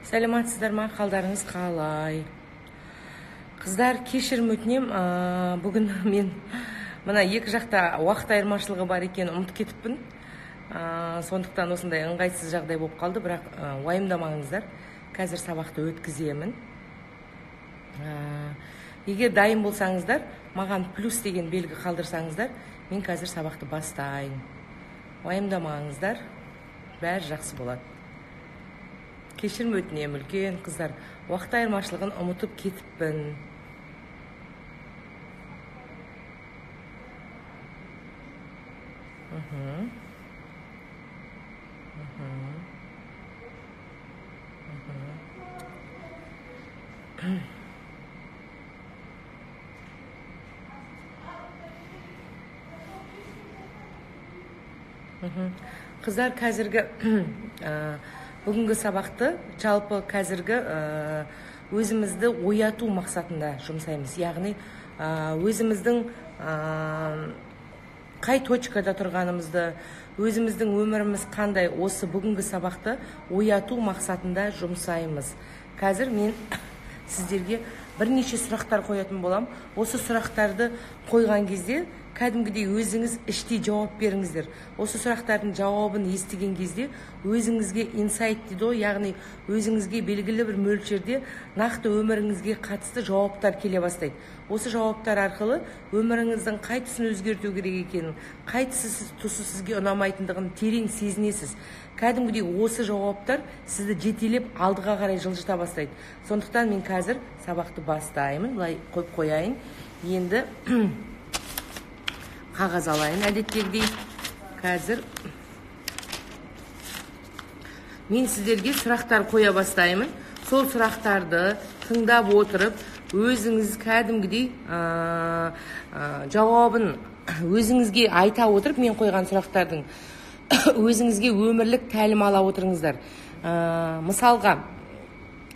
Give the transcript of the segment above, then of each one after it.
Сәлеметсіздер ма, қалдарыңыз қалай? Қыздар, кешірім өтінем, бүгін мен мына екі жақта уақыт айырмашылығы бар екенін ұмытып кетіппін. Сондықтан осындай ыңғайсыз жағдай болып қалды, бірақ уайымдамаңыздар. Қазір сабақты өткіземін. Егер дайын болсаңыздар, маған плюс деген белгі қалдырсаңыздар, мен қазір сабақты бастайын. Уайымдамаңыздар, бәрі жақсы болады. Кешірім өтінемін, үлкен қыздар, уақыт айырмашылығын ұмытып кетіппін. Қыздар, қазіргі бүгінгі сабақты жалпы қазіргі өзімізді ояту мақсатында жұмсаймыз. Яғни өзіміздің қай точкада тұрғанымызды, өзіміздің өміріміз қандай, осы бүгінгі сабақты ояту мақсатында жұмсаймыз. Қазір мен сіздерге бірнеше сұрақтар қоятын болам. Осы сұрақтарды қойған кезде кәдімгідей өзіңіз іштей жауап беріңіздер. Осы сұрақтардың жауабын естіген кезде өзіңізге инсайт дейді ғой, яғни өзіңізге белгілі бір мөлшерде нақты өміріңізге қатысты жауаптар келе бастайды. Осы жауаптар арқылы өміріңіздің қай тұсын өзгерту керек екенін, қай тұсы сізге ұнамайтындығын терең сезінесіз. Кәдімгідей осы жауаптар сізді жетелеп алдыға қарай жылжыта бастайды. Сондықтан мен қазір сабақты бастаймын, былай қойып қояйын. Енді қағаз алайын әдеттегідей. Қазір мен сіздерге сұрақтар қоя бастаймын. Сол сұрақтарды тыңдап отырып, өзіңіз кәдімгідей жауабын өзіңізге айта отырып, мен қойған сұрақтардың өзіңізге өмірлік тәлім ала отырыңыздар. Мысалға,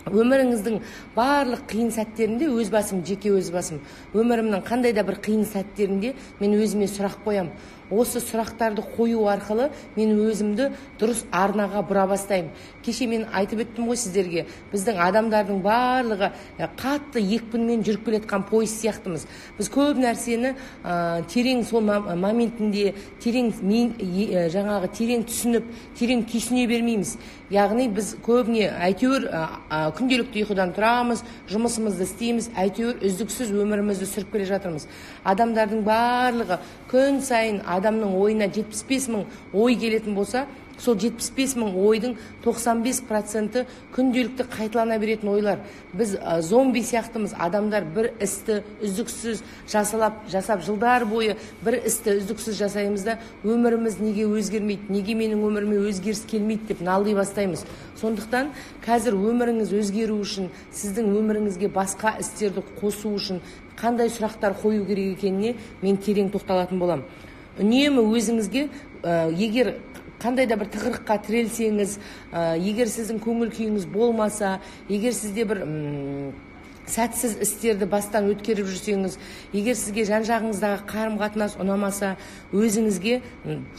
өміріңіздің барлық қиын сәттерінде, өз басым, жеке өз басым, өмірімнің қандай да бір қиын сәттерінде мен өзіме сұрақ қоям. Осы сұрақтарды қою арқылы мен өзімді дұрыс арнаға бұра бастаймын. Кеше мен айтып өттім ғой сіздерге, біздің адамдардың барлығы қатты екпінмен жүріп келе жатқан пойыз сияқтымыз. Біз көп нәрсені терең сол моментінде, терең жаңағы терең түсініп, терең түйсіне бермейміз. Яғни біз көбіне әйтеуір күнделікті ұйқыдан тұрамыз, жұмысымызды істейміз, әйтеуір үздіксіз өмірімізді сүріп келе жатырмыз. Адамдардың барлығы күн сайын адамның ойына 75 мың ой келетін болса, сол 75 мың ойдың 95% күнделікті қайталана беретін ойлар. Біз зомби сияқтымыз. Адамдар бір істі үздіксіз жасап жылдар бойы бір істі үздіксіз жасаймыз да, өміріміз неге өзгермейді, неге менің өміріме өзгеріс келмейді деп налый бастаймыз. Сондықтан қазір өміріңіз өзгеру үшін, сіздің өміріңізге басқа істерді қосу үшін қандай сұрақтар қою керек екеніне мен терең тоқталатын боламын. Үнемі өзіңізге, егер қандай да бір тығырыққа тірелсеңіз, егер сіздің көңіл күйіңіз болмаса, егер сізде бір сәтсіз істерді бастан өткеріп жүрсеңіз, егер сізге жан-жағыңыздағы қарым-қатынас ұнамаса, өзіңізге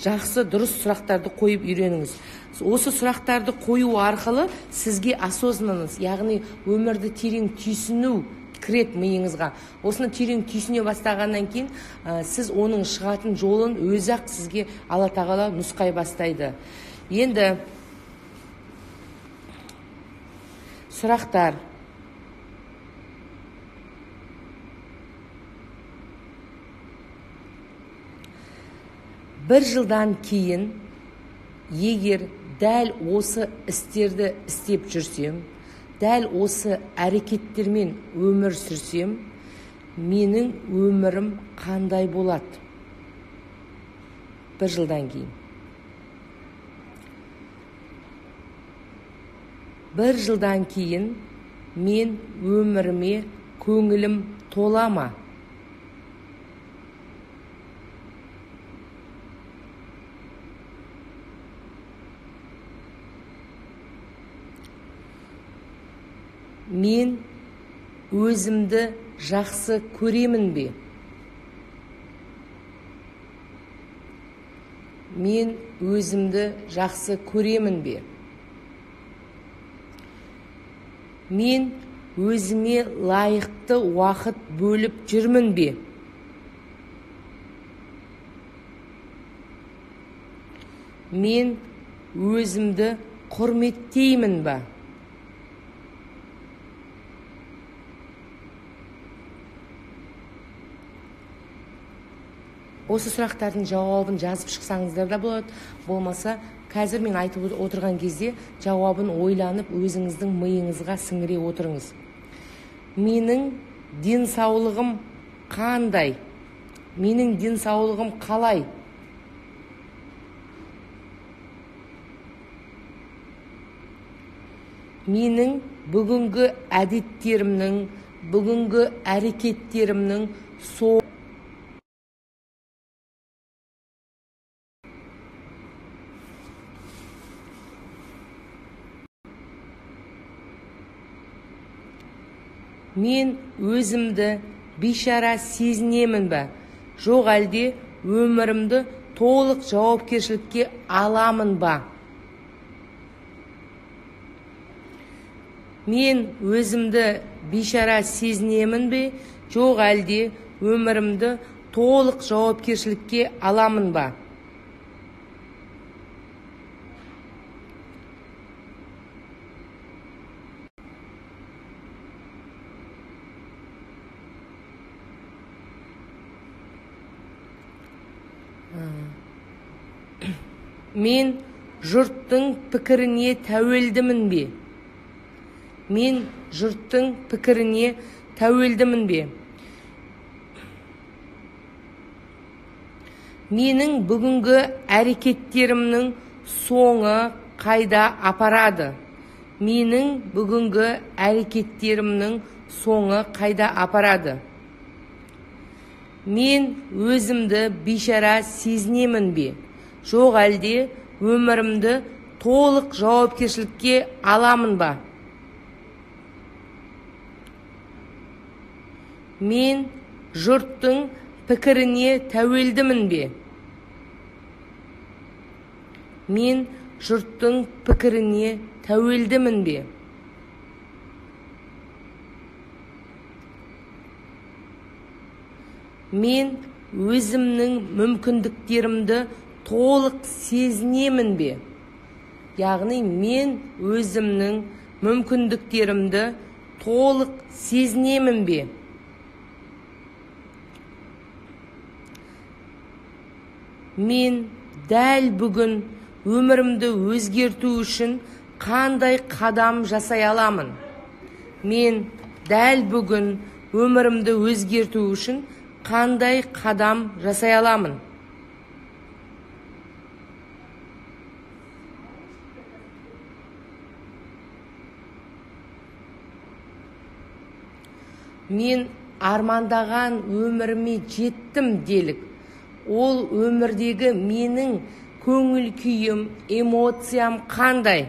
жақсы, дұрыс сұрақтарды қойып үйреніңіз. Осы сұрақтарды қою арқылы сізге осознанность, яғни өмірді терең түйсіну кіреді миыңызға. Осыны терең түйсіне бастағаннан кейін сіз оның шығатын жолын өзі-ақ сізге Алла тағала нұсқай бастайды. Енді сұрақтар. Бір жылдан кейін егер дәл осы істерді істеп жүрсем, дәл осы әрекеттермен өмір сүрсем, менің өмірім қандай болады? Бір жылдан кейін. Бір жылдан кейін мен өміріме көңілім тола ма? Мен өзімді жақсы көремін бе? Мен өзімді жақсы көремін бе? Мен өзіме лайықты уақыт бөліп жүрмін бе? Мен өзімді құрметтеймін ба? Осы сұрақтардың жауабын жазып шықсаңыздар да болады, болмаса қазір мен айтып отырған кезде жауабын ойланып өзіңіздің миыңызға сіңіре отырыңыз. Менің денсаулығым қандай? Менің денсаулығым қалай? Менің бүгінгі әдеттерімнің, бүгінгі әрекеттерімнің Мен өзімді бейшара сезінемін бе? Жоқ әлде өмірімді толық жауапкершілікке аламын ба? Мен өзімді бейшара сезінемін бе? Жоқ әлде өмірімді толық жауапкершілікке аламын ба? Мен жұрттың пікіріне тәуелдімін бе? Мен жұрттың пікіріне тәуелдімін бе? Менің бүгінгі әрекеттерімнің соңы қайда апарады? Менің бүгінгі әрекеттерімнің соңы қайда апарады? Мен өзімді бейшара сезінемін бе? Жоқ әлде өмірімді толық жауапкершілікке аламын ба? Мен жұрттың пікіріне тәуелдімін бе? Мен жұрттың пікіріне тәуелдімін бе? Мен өзімнің мүмкіндіктерімді толық сезінемін бе? Яғни мен өзімнің мүмкіндіктерімді толық сезінемін бе? Мен дәл бүгін өмірімді өзгерту үшін қандай қадам жасай аламын? Мен дәл бүгін өмірімді өзгерту үшін қандай қадам жасай аламын? Мен армандаған өміріме жеттім делік. Ол өмірдегі менің көңіл күйім, эмоциям қандай?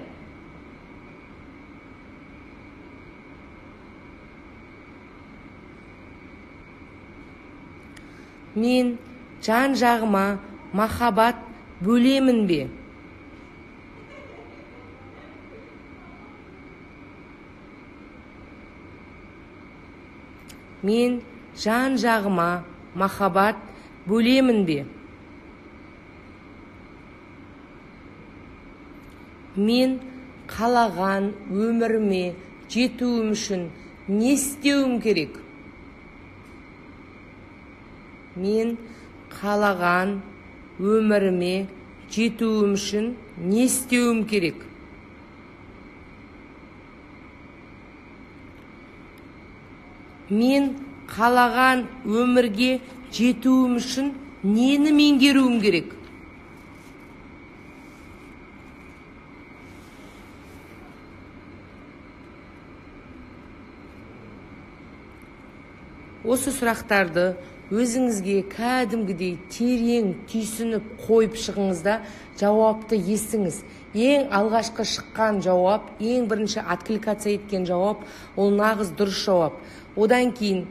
Мен жан-жағыма махаббат бөлемін бе? Мен жан-жағыма махаббат бөлемін бе? Мен қалаған өміріме жетуім үшін не істеуім керек? Мен қалаған өміріме жетуім үшін не істеуім керек? Мен қалаған өмірге жетуім үшін нені меңгеруім керек? Осы сұрақтарды өзіңізге кәдімгідей терең түйсініп қойып шығыңыз да жауапты естіңіз. Ең алғашқы шыққан жауап, ең бірінші откликация еткен жауап, ол нағыз дұрыс жауап. Одан кейін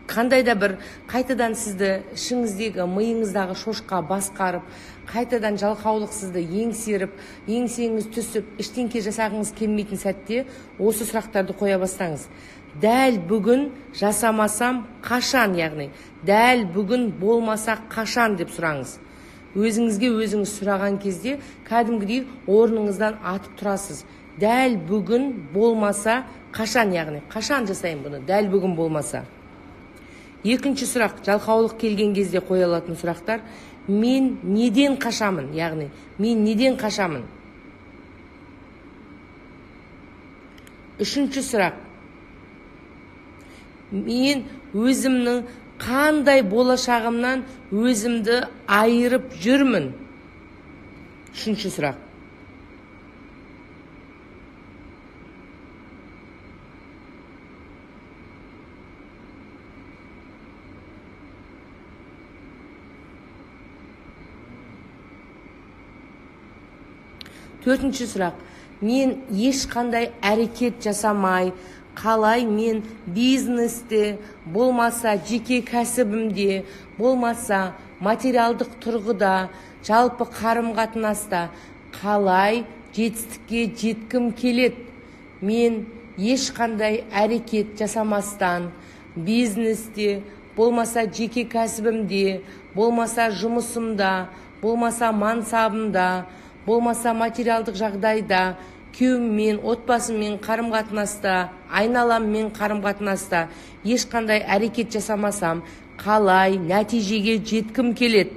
Қандай да бір қайтадан сізді ішіңіздегі, миыңыздағы шошқа басқарып, қайтадан жалқаулық сізді еңсеріп, еңсеңіз түсіп, ештеңке жасағыңыз келмейтін сәтте осы сұрақтарды қоя бастаңыз. Дәл бүгін жасамасам қашан, яғни дәл бүгін болмаса қашан деп сұраңыз. Өзіңізге өзіңіз сұраған кезде кәдімгідей орныңыздан атып тұрасыз. Дәл бүгін болмаса қашан, яғни қашан жасаймын бұны, дәл бүгін болмаса. Екінші сұрақ, жалқаулық келген кезде қоя алатын сұрақтар. Мен неден қашамын, яғни мен неден қашамын? Үшінші сұрақ, мен өзімнің қандай болашағымнан өзімді айырып жүрмін? Үшінші сұрақ. Төртінші сұрақ. Мен ешқандай әрекет жасамай, қалай мен бизнесте, болмаса жеке кәсібімде, болмаса материалдық тұрғыда, жалпы қарым-қатынаста қалай жетістікке жеткім келеді? Мен ешқандай әрекет жасамастан бизнесте, болмаса жеке кәсібімде, болмаса жұмысымда, болмаса мансабымда, болмаса материалдық жағдайда, күйеуіммен, отбасыммен қарым-қатынаста, айналаммен қарым-қатынаста ешқандай әрекет жасамасам, қалай нәтижеге жеткім келеді?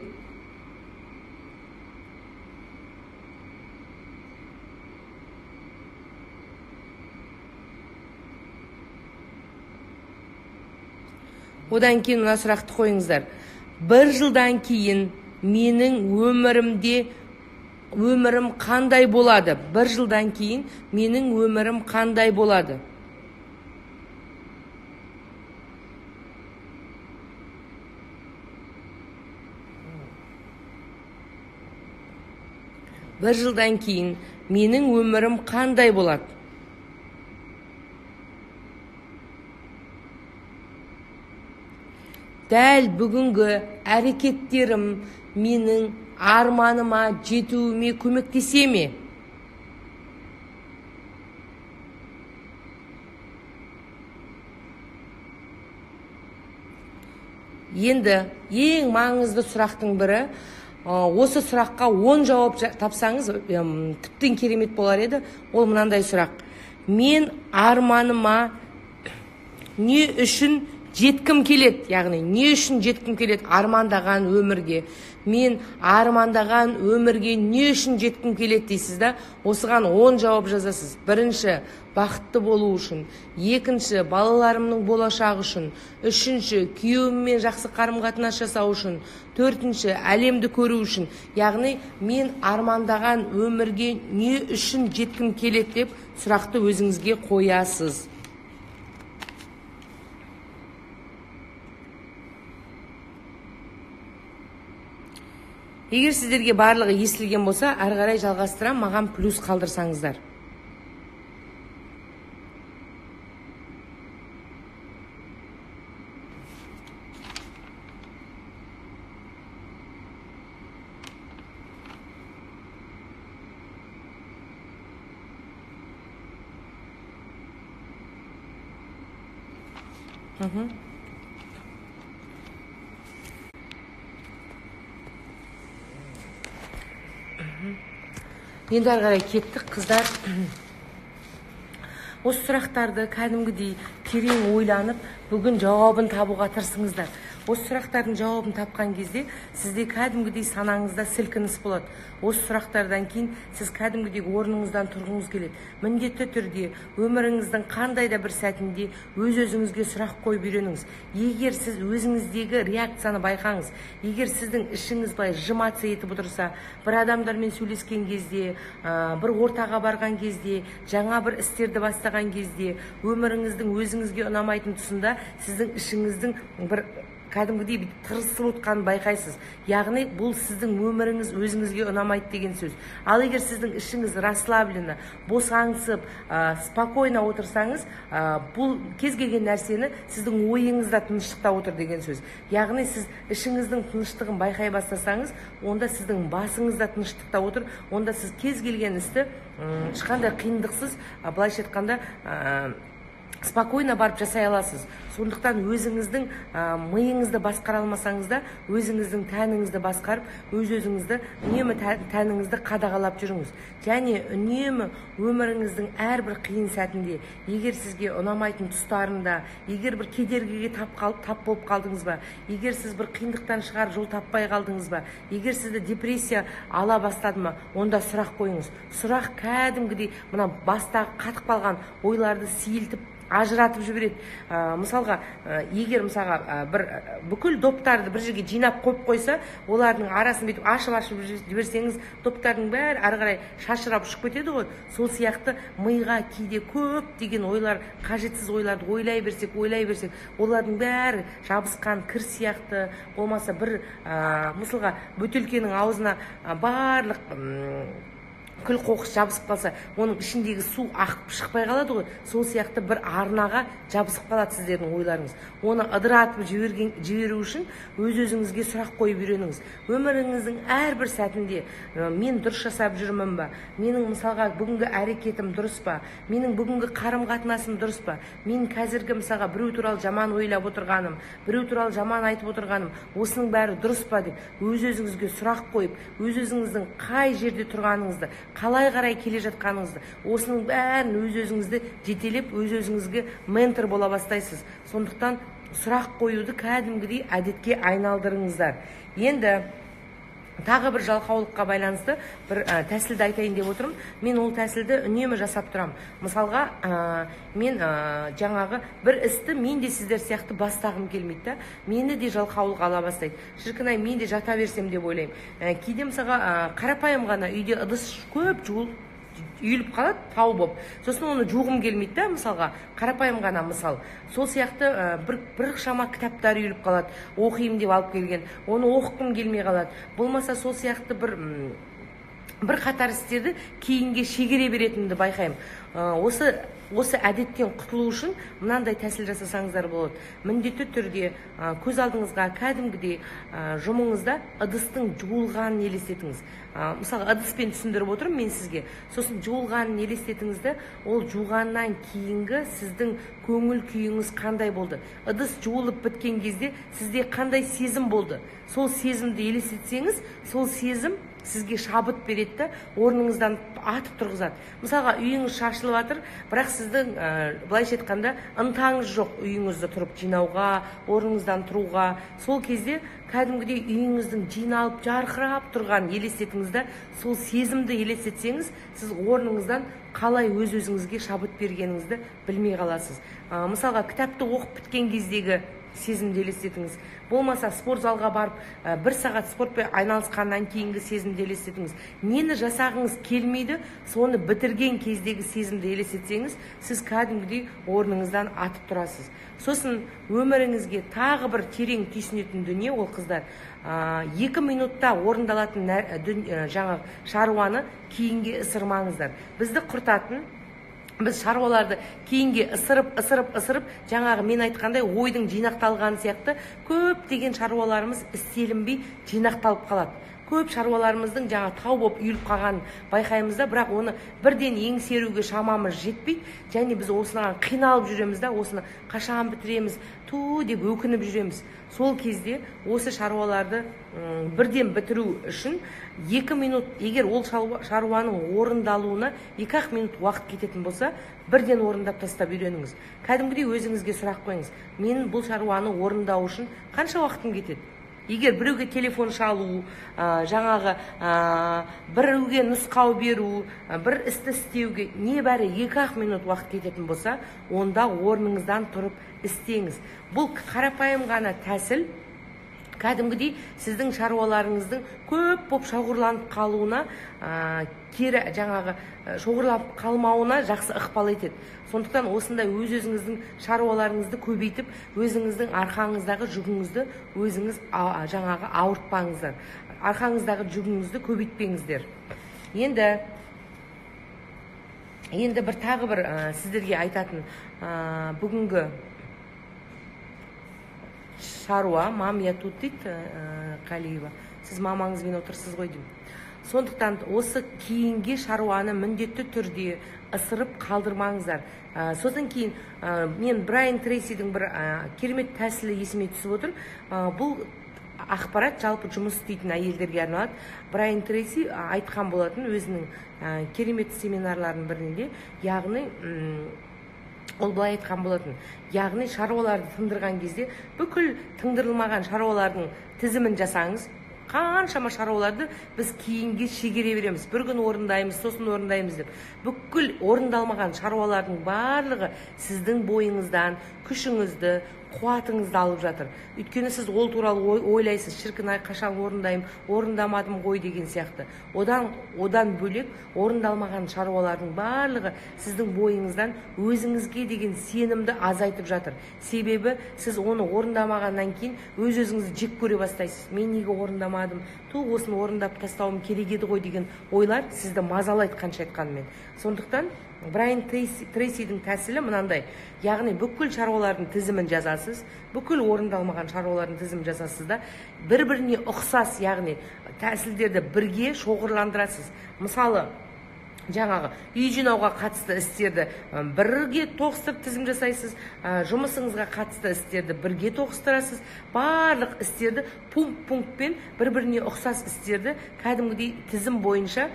Одан кейін мына сұрақты қойыңыздар. Бір жылдан кейін менің өмірім қандай болады? Бір жылдан кейін менің өмірім қандай болады? Бір жылдан кейін менің өмірім қандай болады? Дәл бүгінгі әрекеттерім менің арманыма жетуіме көмектесе ме? Енді ең маңызды сұрақтың бірі, осы сұраққа 10 жауап тапсаңыз, тіптен керемет болар еді. Ол мынандай сұрақ. Мен арманыма не үшін жеткім келеді? Яғни, не үшін жеткім келеді армандаған өмірге? Мен армандаған өмірге не үшін жеткім келеді дейсіз да, осыған 10 жауап жазасыз. Бірінші, бақытты болу үшін. Екінші, балаларымның болашағы үшін. Үшінші, күйеуіммен жақсы қарым-қатынас жасау үшін. Төртінші, әлемді көру үшін. Яғни, мен армандаған өмірге не үшін жеткім келеді деп сұрақты өзіңізге қоясыз. Егер сіздерге барлығы естілген болса, әрі қарай жалғастырам, маған плюс қалдырсаңыздар. Енді әрі қарай кеттік, қыздар. Осы сұрақтарды кәдімгідей терең ойланып, бүгін жауабын табуға тырысыңыздар. Осы сұрақтардың жауабын тапқан кезде сізде кәдімгідей санаңызда сілкініс болады. Осы сұрақтардан кейін сіз кәдімгідей орныңыздан тұрғыңыз келеді. Міндетті түрде өміріңіздің қандай да бір сәтінде өз-өзіңізге сұрақ қойып үйреніңіз. Егер сіз өзіңіздегі реакцияны байқаңыз, егер сіздің ішіңіз былай жыматса етіп отырса, бір адамдармен сөйлескен кезде, бір ортаға барған кезде, жаңа бір істерді бастаған кезде, өміріңіздің өзіңізге ұнамайтын тұсында сіздің ішіңіздің бір кәдімгідей бүйтіп тырысып отқанын байқайсыз. Яғни бұл сіздің өміріңіз өзіңізге ұнамайды деген сөз. Ал егер сіздің ішіңіз расслабленно, босаңсып, спокойно отырсаңыз, бұл кез келген нәрсені сіздің ойыңызда тыныштықта отыр деген сөз. Яғни сіз ішіңіздің тыныштығын байқай бастасаңыз, онда сіздің басыңызда тыныштықта отыр, онда сіз кез келген істі ешқандай қиындықсыз, былайша айтқанда, спокойно барып жасай аласыз. Сондықтан өзіңіздің миыңызды басқара алмасаңыз да, өзіңіздің тәніңізді басқарып, өз-өзіңізді үнемі тәніңізді қадағалап жүріңіз. Және үнемі өміріңіздің әрбір қиын сәтінде, егер сізге ұнамайтын тұстарында, егер бір кедергіге тап болып қалдыңыз ба, егер сіз бір қиындықтан шығар жол таппай қалдыңыз ба, егер сізді депрессия ала бастады ма, онда сұрақ қойыңыз. Сұрақ кәдімгідей мына бастағы қатып қалған ойларды сейілтіп ажыратып жібереді. Мысалға, егер мысалға бір бүкіл доптарды бір жерге жинап қойып қойса, олардың арасын бүйтіп ашып-ашып жіберсеңіз, доптардың бәрі ары қарай шашырап ұшып кетеді ғой. Сол сияқты миға кейде көптеген ойлар, қажетсіз ойларды ойлай берсек, ойлай берсек, олардың бәрі жабысқан кір сияқты, болмаса бір мысалға бөтелкенің аузына барлық күл қоқыс жабысып қалса, оның ішіндегі су ағып шықпай қалады ғой. Сол сияқты бір арнаға жабысып қалады сіздердің ойларыңыз. Оны ыдыратып жіберу үшін өз-өзіңізге сұрақ қойып үйреніңіз. Өміріңіздің әрбір сәтінде мен дұрыс жасап жүрмін ба? Менің мысалға бүгінгі әрекетім дұрыс па? Менің бүгінгі қарым-қатынасым дұрыс па? Мен қазіргі мысалға біреу туралы жаман ойлап отырғаным, біреу туралы жаман айтып отырғаным, осының бәрі дұрыс па деп өз-өзіңізге сұрақ қойып, өз-өзіңіздің қай жерде тұрғаныңызды, қалай қарай келе жатқаныңызды, осының бәрін өз-өзіңізді жетелеп, өз-өзіңізге ментор бола бастайсыз. Сондықтан сұрақ қоюды кәдімгідей әдетке айналдырыңыздар. Енді тағы бір жалқаулыққа байланысты бір тәсілді айтайын деп отырмын. Мен ол тәсілді үнемі жасап тұрамын. Мысалға, мен жаңағы бір істі мен де сіздер сияқты бастағым келмейді да, мені де жалқаулық ала бастайды. Шіркін ай, мен де жата берсем деп ойлаймын. Кейде мысалға қарапайым ғана үйде ыдыс көп жуылып үйіліп қалады, тау болып. Сосын оны жуғым келмейді да, мысалға, қарапайым ғана мысал. Сол сияқты бір шама кітаптар үйіліп қалады, оқиым деп алып келген, оны оқығым келмей қалады. Болмаса сол сияқты бір қатар істерді кейінге шегере беретінімді байқаймын. Осы әдеттен құтылу үшін мынандай тәсіл жасасаңыздар болады. Міндетті түрде көз алдыңызға кәдімгідей жұмыңызда ыдыстың жуылғанын елестетіңіз. Мысалы, ыдыспен түсіндіріп отырмын мен сізге. Сосын жуылғанын елестетіңізді, ол жуғаннан кейінгі сіздің көңіл күйіңіз қандай болды? Ыдыс жуылып біткен кезде сізде қандай сезім болды? Сол сезімді елестетсеңіз, сол сезім сізге шабыт береді да, орныңыздан атып тұрғызады. Мысалға, үйіңіз шашылып жатыр, бірақ сіздің былайша айтқанда ынтаңыз жоқ үйіңізді тұрып жинауға, орныңыздан тұруға. Сол кезде кәдімгідей үйіңіздің жиналып, жарқырап тұрғанын елестетіңіз да, сол сезімді елестетсеңіз, сіз орныңыздан қалай өз-өзіңізге шабыт бергеніңізді білмей қаласыз. Мысалға, кітапты оқып біткен кездегі сезімді елестетіңіз. Болмаса спорт залға барып, бір сағат спортпен айналысқаннан кейінгі сезімді елестетіңіз. Нені жасағыңыз келмейді, соны бітірген кездегі сезімді елестетсеңіз, сіз кәдімгідей орныңыздан атып тұрасыз. Сосын өміріңізге тағы бір терең түйсінетін дүние ол, қыздар, 2 минутта орындалатын жаңағы шаруаны кейінге ысырмаңыздар. Бізді құртатын, біз шаруаларды кейінге ысырып, ысырып, ысырып, жаңағы мен айтқандай ойдың жинақталғаны сияқты көптеген шаруаларымыз істелінбей жинақталып қалады. Көп шаруаларымыздың жаңа тау болып үйіліп қалғанын байқаймыз да, бірақ оны бірден еңсеруге шамамыз жетпейді, және біз осыған қиналып жүреміз да, осыны қашан бітіреміз, ту деп өкініп жүреміз. Сол кезде осы шаруаларды бірден бітіру үшін 2 минут, егер ол шаруаның орындалуына 2-ақ минут уақыт кететін болса, бірден орындап тастап үйреніңіз. Кәдімгідей өзіңізге сұрақ қойыңыз. Мен бұл шаруаны орындау үшін қанша уақытым кетеді? Егер біреуге телефон шалу, жаңағы біреуге нұсқау беру, бір істі істеуге небәрі 2-ақ минут уақыт кететін болса, онда орныңыздан тұрып істеңіз. Бұл қарапайым ғана тәсіл. Кәдімгідей сіздің шаруаларыңыздың көп боп шоғырланып қалуына, кері жаңағы шоғырланып қалмауына жақсы ықпал етеді. Сондықтан осындай өз-өзіңіздің шаруаларыңызды көбейтіп, өзіңіздің арқаңыздағы жүгіңізді өзіңіз жаңағы ауыртпаңыздар. Арқаңыздағы жүгіңізді көбейтпеңіздер. Енді бір тағы бір сіздерге айтатын бүгінгі шаруа, мам я тут дейді Қалиева. Сіз мамаңызбен отырсыз ғой деймін. Сондықтан осы кейінге шаруаны міндетті түрде ысырып қалдырмаңыздар. Содан кейін мен Брайан Трейсидің бір керемет тәсілі есіме түсіп отыр. Бұл ақпарат жалпы жұмыс істейтін әйелдерге арналады. Брайан Трейси айтқан болатын өзінің керемет семинарларының бірінде, яғни ол былай айтқан болатын, яғни шаруаларды тындырған кезде бүкіл тындырылмаған шаруалардың тізімін жасаңыз. Қаншама шаруаларды біз кейінге шегере береміз, бір күн орындаймыз, сосын орындаймыз деп. Бүкіл орындалмаған шаруалардың барлығы сіздің бойыңыздан күшіңізді, қуатыңызды алып жатыр. Өйткені сіз ол туралы ойлайсыз, шіркін ай қашан орындаймын, орындамадым ғой деген сияқты. Одан бөлек орындалмаған шаруалардың барлығы сіздің бойыңыздан өзіңізге деген сенімді азайтып жатыр. Себебі сіз оны орындамағаннан кейін өз-өзіңізді жек көре бастайсыз. Мен неге орындамадым? Ту осыны орындап тастауым керек еді ғой деген ойлар сізді мазалайды қанша айтқанымен. Сондықтан Брайан Трейсидің тәсілі мынандай, яғни бүкіл шаруалардың тізімін жазасыз, бүкіл орындалмаған шаруалардың тізімін жазасыз да, бір-біріне ұқсас, яғни тәсілдерді бірге шоғырландырасыз. Мысалы, жаңағы үй жинауға қатысты істерді бірге тоғыстырып тізім жасайсыз, жұмысыңызға қатысты істерді бірге тоғыстырасыз, барлық істерді пункт-пунктпен бір-біріне ұқсас істерді кәдімгідей тізім бойынша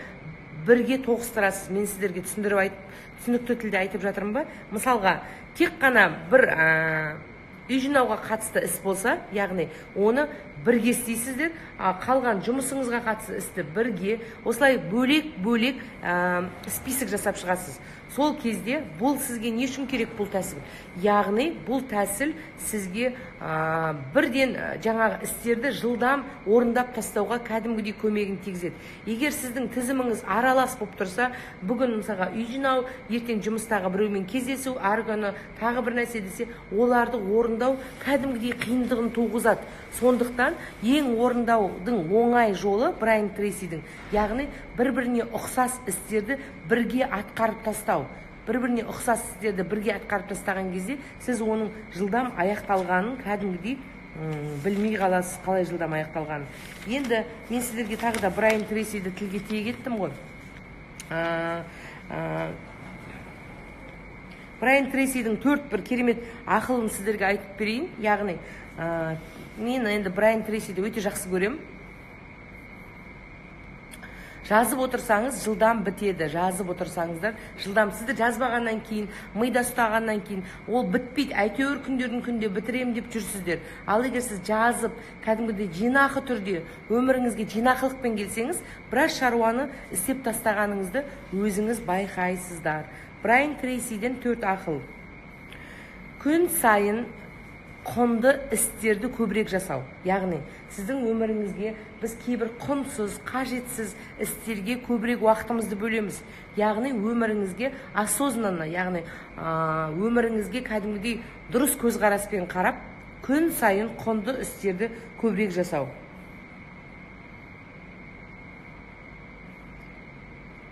бірге тоғыстырасыз. Мен сіздерге түсіндіріп айтып, түсінікті тілде айтып жатырмын ба? Мысалға, тек қана бір үй жинауға қатысты іс болса, яғни оны бірге істейсіздер, қалған жұмысыңызға қатысты істі бірге, осылай бөлек-бөлек список жасап шығасыз. Сол кезде бұл сізге не үшін керек бұл тәсіл? Яғни бұл тәсіл сізге бірден жаңағы істерді жылдам орындап тастауға кәдімгідей көмегін тигізеді. Егер сіздің тізіміңіз аралас болып тұрса, бүгін мысалға үй жинау, ертең жұмыстағы біреумен кездесу, арғы күні тағы бір нәрсе десе, оларды орындау кәдімгідей қиындығын туғызады. Сондықтан ең орындаудың оңай жолы Брайан Трейсидің, яғни бір-біріне ұқсас істерді бірге атқарып тастау. Бір-біріне ұқсас істерді бірге атқарып тастаған кезде сіз оның жылдам аяқталғанын кәдімгідей білмей қаласыз, қалай жылдам аяқталғанын. Енді мен сіздерге тағы да Брайан Трейсиді тілге тиек еттім ғой. Брайан Трейсидің төрт бір керемет ақылын сіздерге айтып берейін. Яғни мен енді Брайан Трейсиді өте жақсы көремін. Жазып отырсаңыз жылдам бітеді, жазып отырсаңыздар жылдам. Сізді жазбағаннан кейін, мида ұстағаннан кейін ол бітпейді, әйтеуір күндердің күнде бітіремін деп жүрсіздер. Ал егер сіз жазып, кәдімгідей жинақы түрде өміріңізге жинақылықпен келсеңіз, біраз шаруаны істеп тастағаныңызды өзіңіз байқайсыздар. Брайан Трейсиден төрт ақыл. Күн сайын құнды істерді көбірек жасау. Яғни сіздің өміріңізге біз кейбір құнсыз, қажетсіз істерге көбірек уақытымызды бөлеміз. Яғни өміріңізге осознанно, яғни өміріңізге кәдімгідей дұрыс көзқараспен қарап, күн сайын құнды істерді көбірек жасау.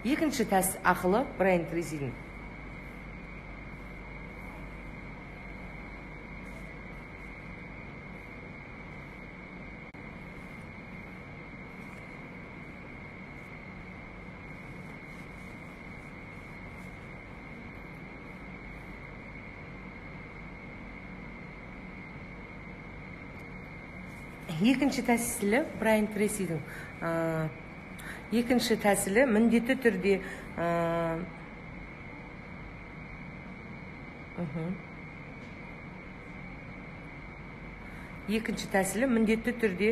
Екінші тәс ақылы Брайан Трейсидің. Екінші тәсілі Брайан Трейсидің екінші тәсілі міндетті түрде екінші тәсілі міндетті түрде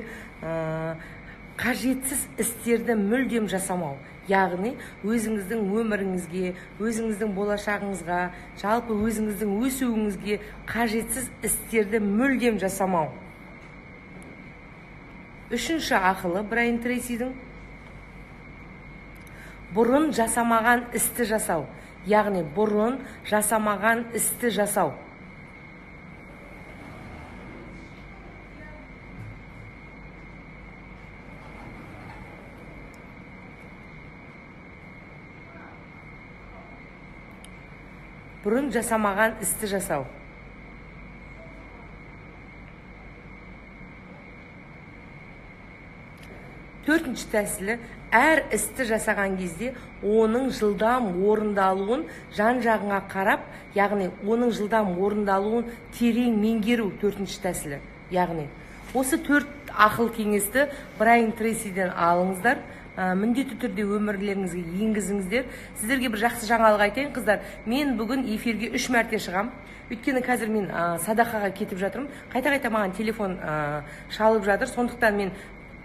қажетсіз істерді мүлдем жасамау. Яғни өзіңіздің өміріңізге, өзіңіздің болашағыңызға, жалпы өзіңіздің өсуіңізге қажетсіз істерді мүлдем жасамау. Үшінші ақылы Брайан Трейсидің: бұрын жасамаған істі жасау. Яғни бұрын жасамаған істі жасау. Бұрын жасамаған істі жасау. Төртінші тәсілі: әр істі жасаған кезде оның жылдам орындалуын жан-жағыңа қарап, яғни оның жылдам орындалуын терең меңгеру төртінші тәсілі. Яғни осы төрт ақыл кеңесті Брайан Трейсиден алыңыздар, міндетті түрде өмірлеріңізге енгізіңіздер. Сіздерге бір жақсы жаңалық айтайын, қыздар. Мен бүгін эфирге 3 мәрте шығам. Өйткені қазір мен садақаға кетіп жатырмын. Қайта-қайта маған телефон шалып жатыр. Сондықтан мен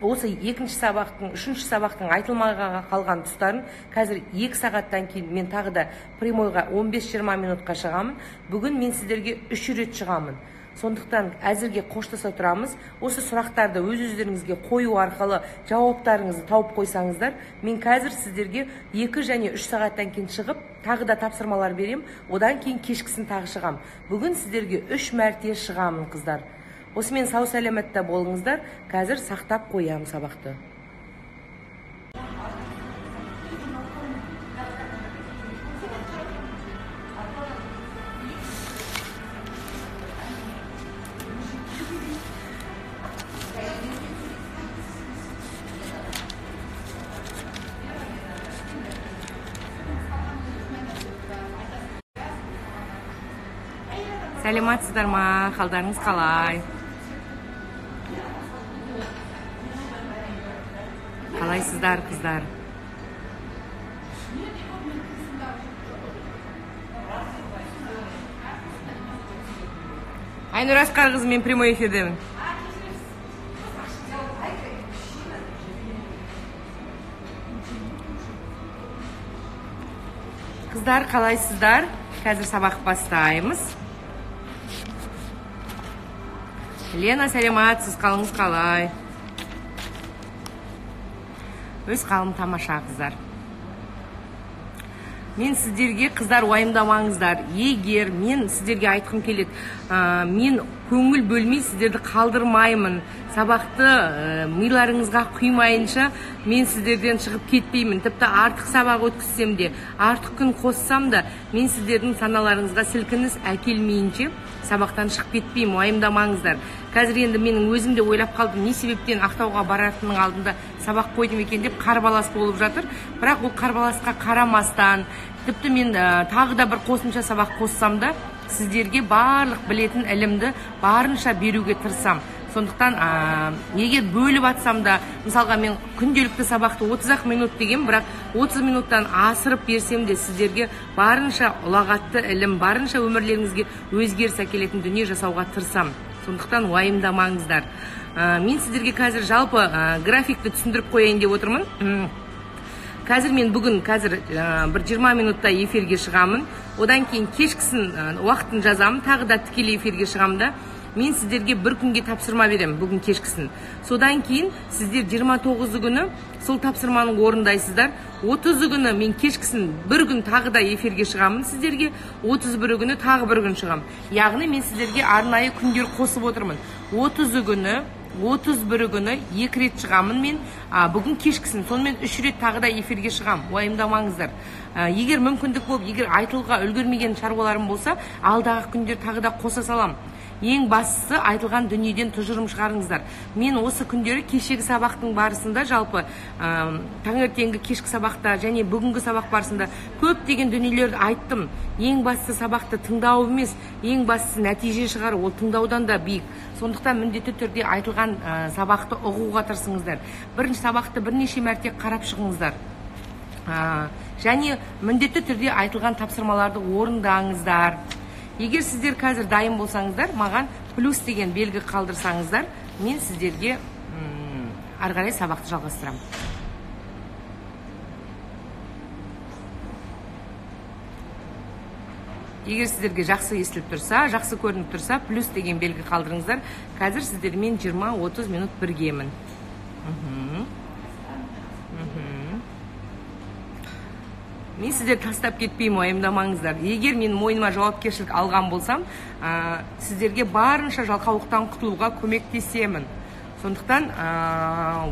осы екінші сабақтың, үшінші сабақтың айтылмай қалған тұстарын қазір 2 сағаттан кейін мен тағы да прямойға 15-20 минутқа шығамын. Бүгін мен сіздерге 3 рет шығамын. Сондықтан әзірге қоштаса тұрамыз. Осы сұрақтарды өз-өздеріңізге қою арқылы жауаптарыңызды тауып қойсаңыздар, мен қазір сіздерге 2 және 3 сағаттан кейін шығып, тағы да тапсырмалар берем. Одан кейін кешкісін тағы шығам. Бүгін сіздерге 3 мәрте шығамын, қыздар. Осымен сау сәлеметте болыңыздар. Қазір сақтап қоямын сабақты. Сәлеметсіздер ма? Қалдарыңыз қалай? Қалайсыздар, қыздар? Айнұр Асқарқызы, мен прямой эфирдемін. Қыздар, қалайсыздар? Қазір сабақ бастаймыз. Лена, сәлеметсіз, қалыңыз қалай? Өз қалым тамаша, қыздар. Мен сіздерге, қыздар, уайымдамаңыздар. Егер мен сіздерге айтқым келеді, мен көңіл бөлмей сіздерді қалдырмаймын. Сабақты миларыңызға құймайынша мен сіздерден шығып кетпеймін. Тіпті артық сабақ өткізсем де, артық күн қоссам да, мен сіздердің саналарыңызға сілкініс әкелмейінше сабақтан шығып кетпеймін, уайымдамаңыздар. Қазір енді менің өзім де ойлап қалдым, не себептен Ақтауға баратынның алдында сабақ қойдым екен деп қарбалас болып жатыр. Бірақ ол қарбаласқа қарамастан, тіпті мен тағы да бір қосымша сабақ қоссам да, сіздерге барлық білетін ілімді барынша беруге тырысам. Сондықтан егер бөліп атсам да, мысалға мен күнделікті сабақты 30 минут деген, бірақ 30 минуттан асырып берсем де, сіздерге барынша ұлағатты ілім, барынша өмірлеріңізге өзгеріс әкелетін дүние жасауға тырысам. Сондықтан уайымдамаңыздар. Мен сіздерге қазір жалпы графикті түсіндіріп қояйын деп отырмын. Қазір мен бүгін қазір бір 20 минутта эфирге шығамын. Одан кейін кешкісін уақытын жазамын, тағы да тікелей эфирге шығамын да. Мен сіздерге бір күнге тапсырма беремін бүгін кешкісін. Содан кейін сіздер 29 күні сол тапсырманы орындайсыздар. 30 күні мен кешкісін бір күн тағы да эфирге шығамын сіздерге. 31 күні тағы бір күн шығамын. Яғни мен сіздерге арнайы күндер қосып отырмын. 30 күні, 31 күні 2 рет шығамын мен. Бүгін кешкісін, сонымен 3 рет тағы да эфирге шығамын. Уайымдамаңыздар. Егер мүмкіндік болып, егер айтылға үлгермеген шаруаларым болса, алдағы күндер тағы да қоса саламын. Ең бастысы айтылған дүниеден тұжырым шығарыңыздар. Мен осы күндері кешегі сабақтың барысында, жалпы таңертеңгі кешкі сабақта және бүгінгі сабақ барысында көптеген дүниелерді айттым. Ең бастысы сабақты тыңдау емес, ең бастысы нәтиже шығару, ол тыңдаудан да биік. Сондықтан міндетті түрде айтылған сабақты ұғуға тырысыңыздар. Бірінші сабақты бірнеше мәрте қарап шығыңыздар. Және міндетті түрде айтылған тапсырмаларды орындаңыздар. Егер сіздер қазір дайын болсаңыздар, маған плюс деген белгі қалдырсаңыздар, мен сіздерге ары қарай сабақты жалғастырамын. Егер сіздерге жақсы естіліп тұрса, жақсы көрініп тұрса, плюс деген белгі қалдырыңыздар. Қазір сіздермен 20-30 минут біргемін. Мен сіздер тастап кетпеймін, уайымдамаңыздар. Егер мен мойныма жауапкершілік алған болсам, сіздерге барынша жалқаулықтан құтылуға көмектесемін. Сондықтан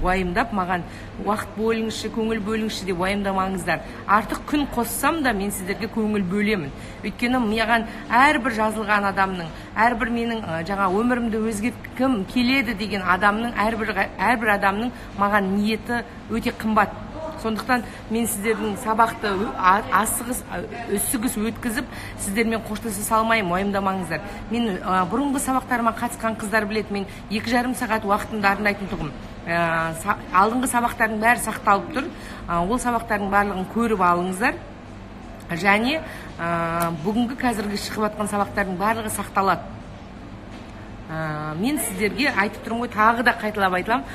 уайымдап маған уақыт бөліңізші, көңіл бөліңізші деп уайымдамаңыздар. Артық күн қоссам да мен сіздерге көңіл бөлемін. Өйткені маған әрбір жазылған адамның, әрбір менің жаңа өмірімді өзгерткім келеді деген адамның, әрбір адамның маған ниеті өте қымбат. Сондықтан мен сіздердің сабақты асығыс, үсігіс өткізіп, сіздермен қоштаса салмаймын, уайымдамаңыздар. Мен бұрынғы сабақтарыма қатысқан қыздар біледі, мен 2,5 сағат уақытымды арнайтын тұғым. Алдыңғы сабақтардың бәрі сақталып тұр. Ол сабақтардың барлығын көріп алыңыздар. Және бүгінгі қазіргі шығып жатқан сабақтардың барлығы сақталады. Мен сіздерге айтып тұрмын ғой, тағы да қайталап айтыламын,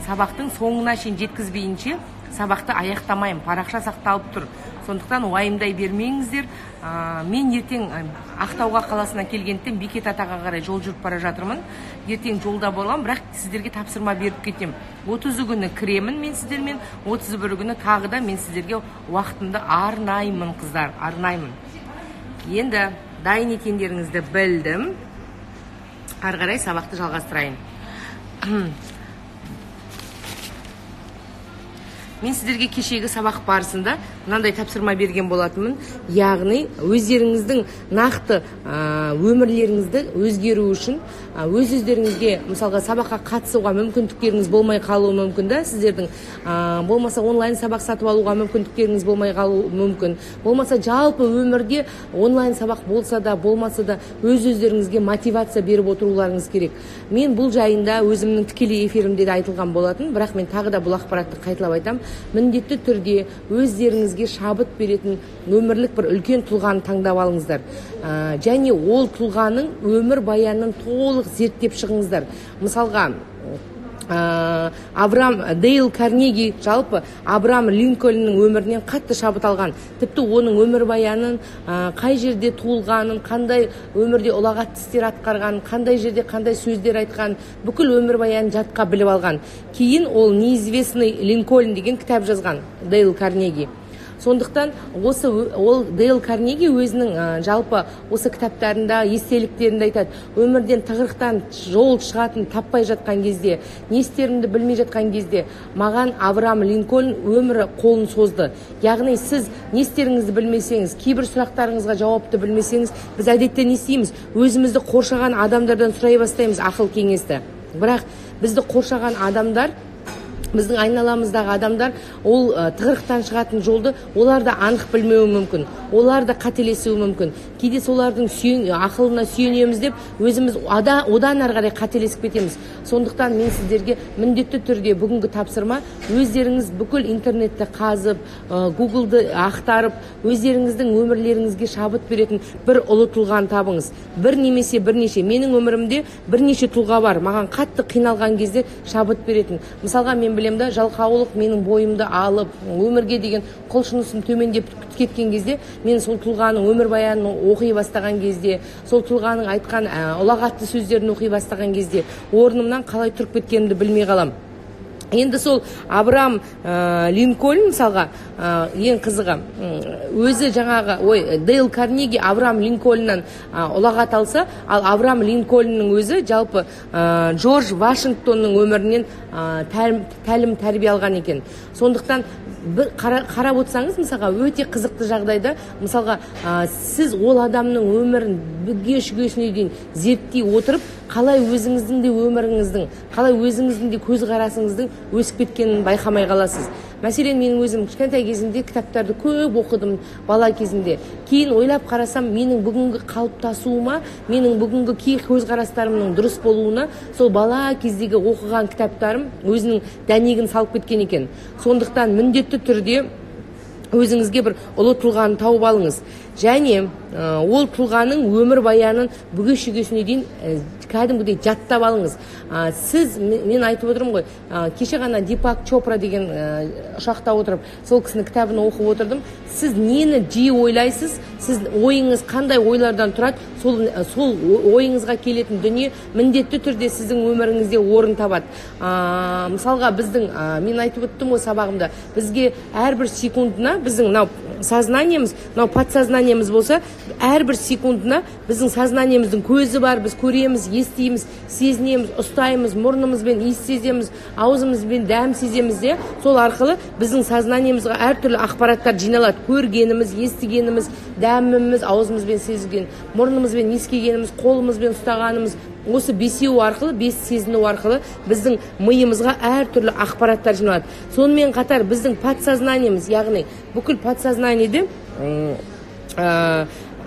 сабақтың соңына шейін жеткізбейінше сабақты аяқтамаймын, парақша сақталып тұр. Сондықтан уайымдай бермеңіздер. Мен ертең Ақтауға қаласына келгендіктен Бекет атаға қарай жол жүріп бара жатырмын. Ертең жолда боламын, бірақ сіздерге тапсырма беріп кетемін. 30 күні кіремін мен сіздермен, 31 күні тағы да мен сіздерге уақытымды арнаймын, қыздар, арнаймын. Енді дайын екендеріңізді білдім. Ары қарай сабақты жалғастырайын. Мен сіздерге кешегі сабақ барысында мынандай тапсырма берген болатынмын. Яғни өздеріңіздің нақты өмірлеріңізді өзгеру үшін өз-өздеріңізге, мысалға, сабаққа қатысуға мүмкіндіктеріңіз болмай қалуы мүмкін да, сіздердің болмаса онлайн сабақ сатып алуға мүмкіндіктеріңіз болмай қалуы мүмкін. Болмаса жалпы өмірде онлайн сабақ болса да, болмаса да өз-өздеріңізге мотивация беріп отыруларыңыз керек. Мен бұл жайында өзімнің тікелей эфирімде де айтылған болатын, бірақ мен тағы да бұл ақпаратты қайталап айтамын. Міндетті түрде өздеріңізге шабыт беретін өмірлік бір үлкен тұлғаны таңдап алыңыздар. Және ол тұлғаның өмір баянын толық зерттеп шығыңыздар. Мысалға, Авраам Дейл Карнеги жалпы Авраам Линкольннің өмірінен қатты шабыт алған. Тіпті оның өмір баянын, қай жерде туылғанын, қандай өмірде ұлағатты істер атқарғанын, қандай жерде қандай сөздер айтқанын, бүкіл өмір баянын жатқа біліп алған. Кейін ол «Неизвестный Линкольн» деген кітап жазған Дейл Карнеги. Сондықтан осы ол Дейл Карнеги өзінің жалпы осы кітаптарында, естеліктерінде айтады: өмірден тығырықтан жол шығатын таппай жатқан кезде, не істерімді білмей жатқан кезде маған Авраам Линкольн өмірі қолын созды. Яғни сіз не істеріңізді білмесеңіз, кейбір сұрақтарыңызға жауапты білмесеңіз, біз әдетте не істейміз? Өзімізді қоршаған адамдардан сұрай бастаймыз ақыл кеңесті. Бірақ бізді қоршаған адамдар, біздің айналамыздағы адамдар ол тығырықтан шығатын жолды олар да анық білмеуі мүмкін, олар да қателесуі мүмкін. Кейде солардың ақылына сүйенеміз деп өзіміз одан ары қарай қателесіп кетеміз. Сондықтан мен сіздерге міндетті түрде бүгінгі тапсырма: өздеріңіз бүкіл интернетті қазып, Гуглды ақтарып, өздеріңіздің өмірлеріңізге шабыт беретін бір ұлы тұлғаны табыңыз. Бір немесе бірнеше. Менің өмірімде бірнеше тұлға бар, маған қатты қиналған кезде шабыт беретін. Мысалға, мен білемін да, жалқаулық менің бойымды алып, өмірге деген құлшынысым төмендеп кеткен кезде, мен сол тұлғаның өмірбаянын оқи бастаған кезде, сол тұлғаның айтқан ұлағатты сөздерін оқи бастаған кезде орнымнан қалай тұрып кеткенімді білмей қалам. Енді сол Авраам Линкольн, мысалға, ең қызығы, өзі жаңағы, ой, Дейл Карнеги Авраам Линкольннан ұлағат алса, ал Авраам Линкольннің өзі жалпы Джордж Вашингтонның өмірінен тәлім тәрбие алған екен. Сондықтан бір қарап отырсаңыз, мысалға, өте қызықты жағдайда, мысалға, сіз ол адамның өмірін бүге шүгесіне дейін зерттей отырып, қалай өзіңіздің де өміріңіздің, қалай өзіңіздің де көзқарасыңыздың өсіп кеткенін байқамай қаласыз. Мәселен, менің өзім кішкентай кезімде кітаптарды көп оқыдым, бала кезімде. Кейін ойлап қарасам, менің бүгінгі қалыптасуыма, менің бүгінгі кей көзқарастарымның дұрыс болуына сол бала кездегі оқыған кітаптарым өзінің дәнегін салып кеткен екен. Сондықтан міндетті түрде өзіңізге бір ұлы тұлғаны тауып алыңыз. Және ол тұлғаның өмірбаянын бүге шүгесіне дейін кәдімгідей жаттап алыңыз. Сіз, мен айтып отырмын ғой, кеше ғана Дипак Чопра деген ұшақта отырып, сол кісінің кітабын оқып отырдым. Сіз нені жиі ойлайсыз, сіз ойыңыз қандай ойлардан тұрады, сол ойыңызға келетін дүние міндетті түрде сіздің өміріңізде орын табады. Мысалға біздің, мен айтып өттім ғой сабағымда, бізге әрбір секундына біздің мынау сознаниеміз, мынау подсознаниеміз болса, әрбір секундына біздің сознаниеміздің көзі бар, біз көреміз, естиміз, сезінеміз, ұстаймыз, мұрнымызбен иіс сеземіз, аузымызбен дәм сеземіз де, сол арқылы біздің сознаниемізға әртүрлі ақпараттар жиналады. Көргеніміз, естігеніміз, дәміміз, аузымызбен сезген, мұрнымызбен иіскегеніміз, қолымызбен ұстағанымыз, осы бесеу арқылы, бес сезіну арқылы біздің миымызға әртүрлі ақпараттар жиналады. Сонымен қатар біздің подсознаниеміз, яғни бүкіл подсознаниеде,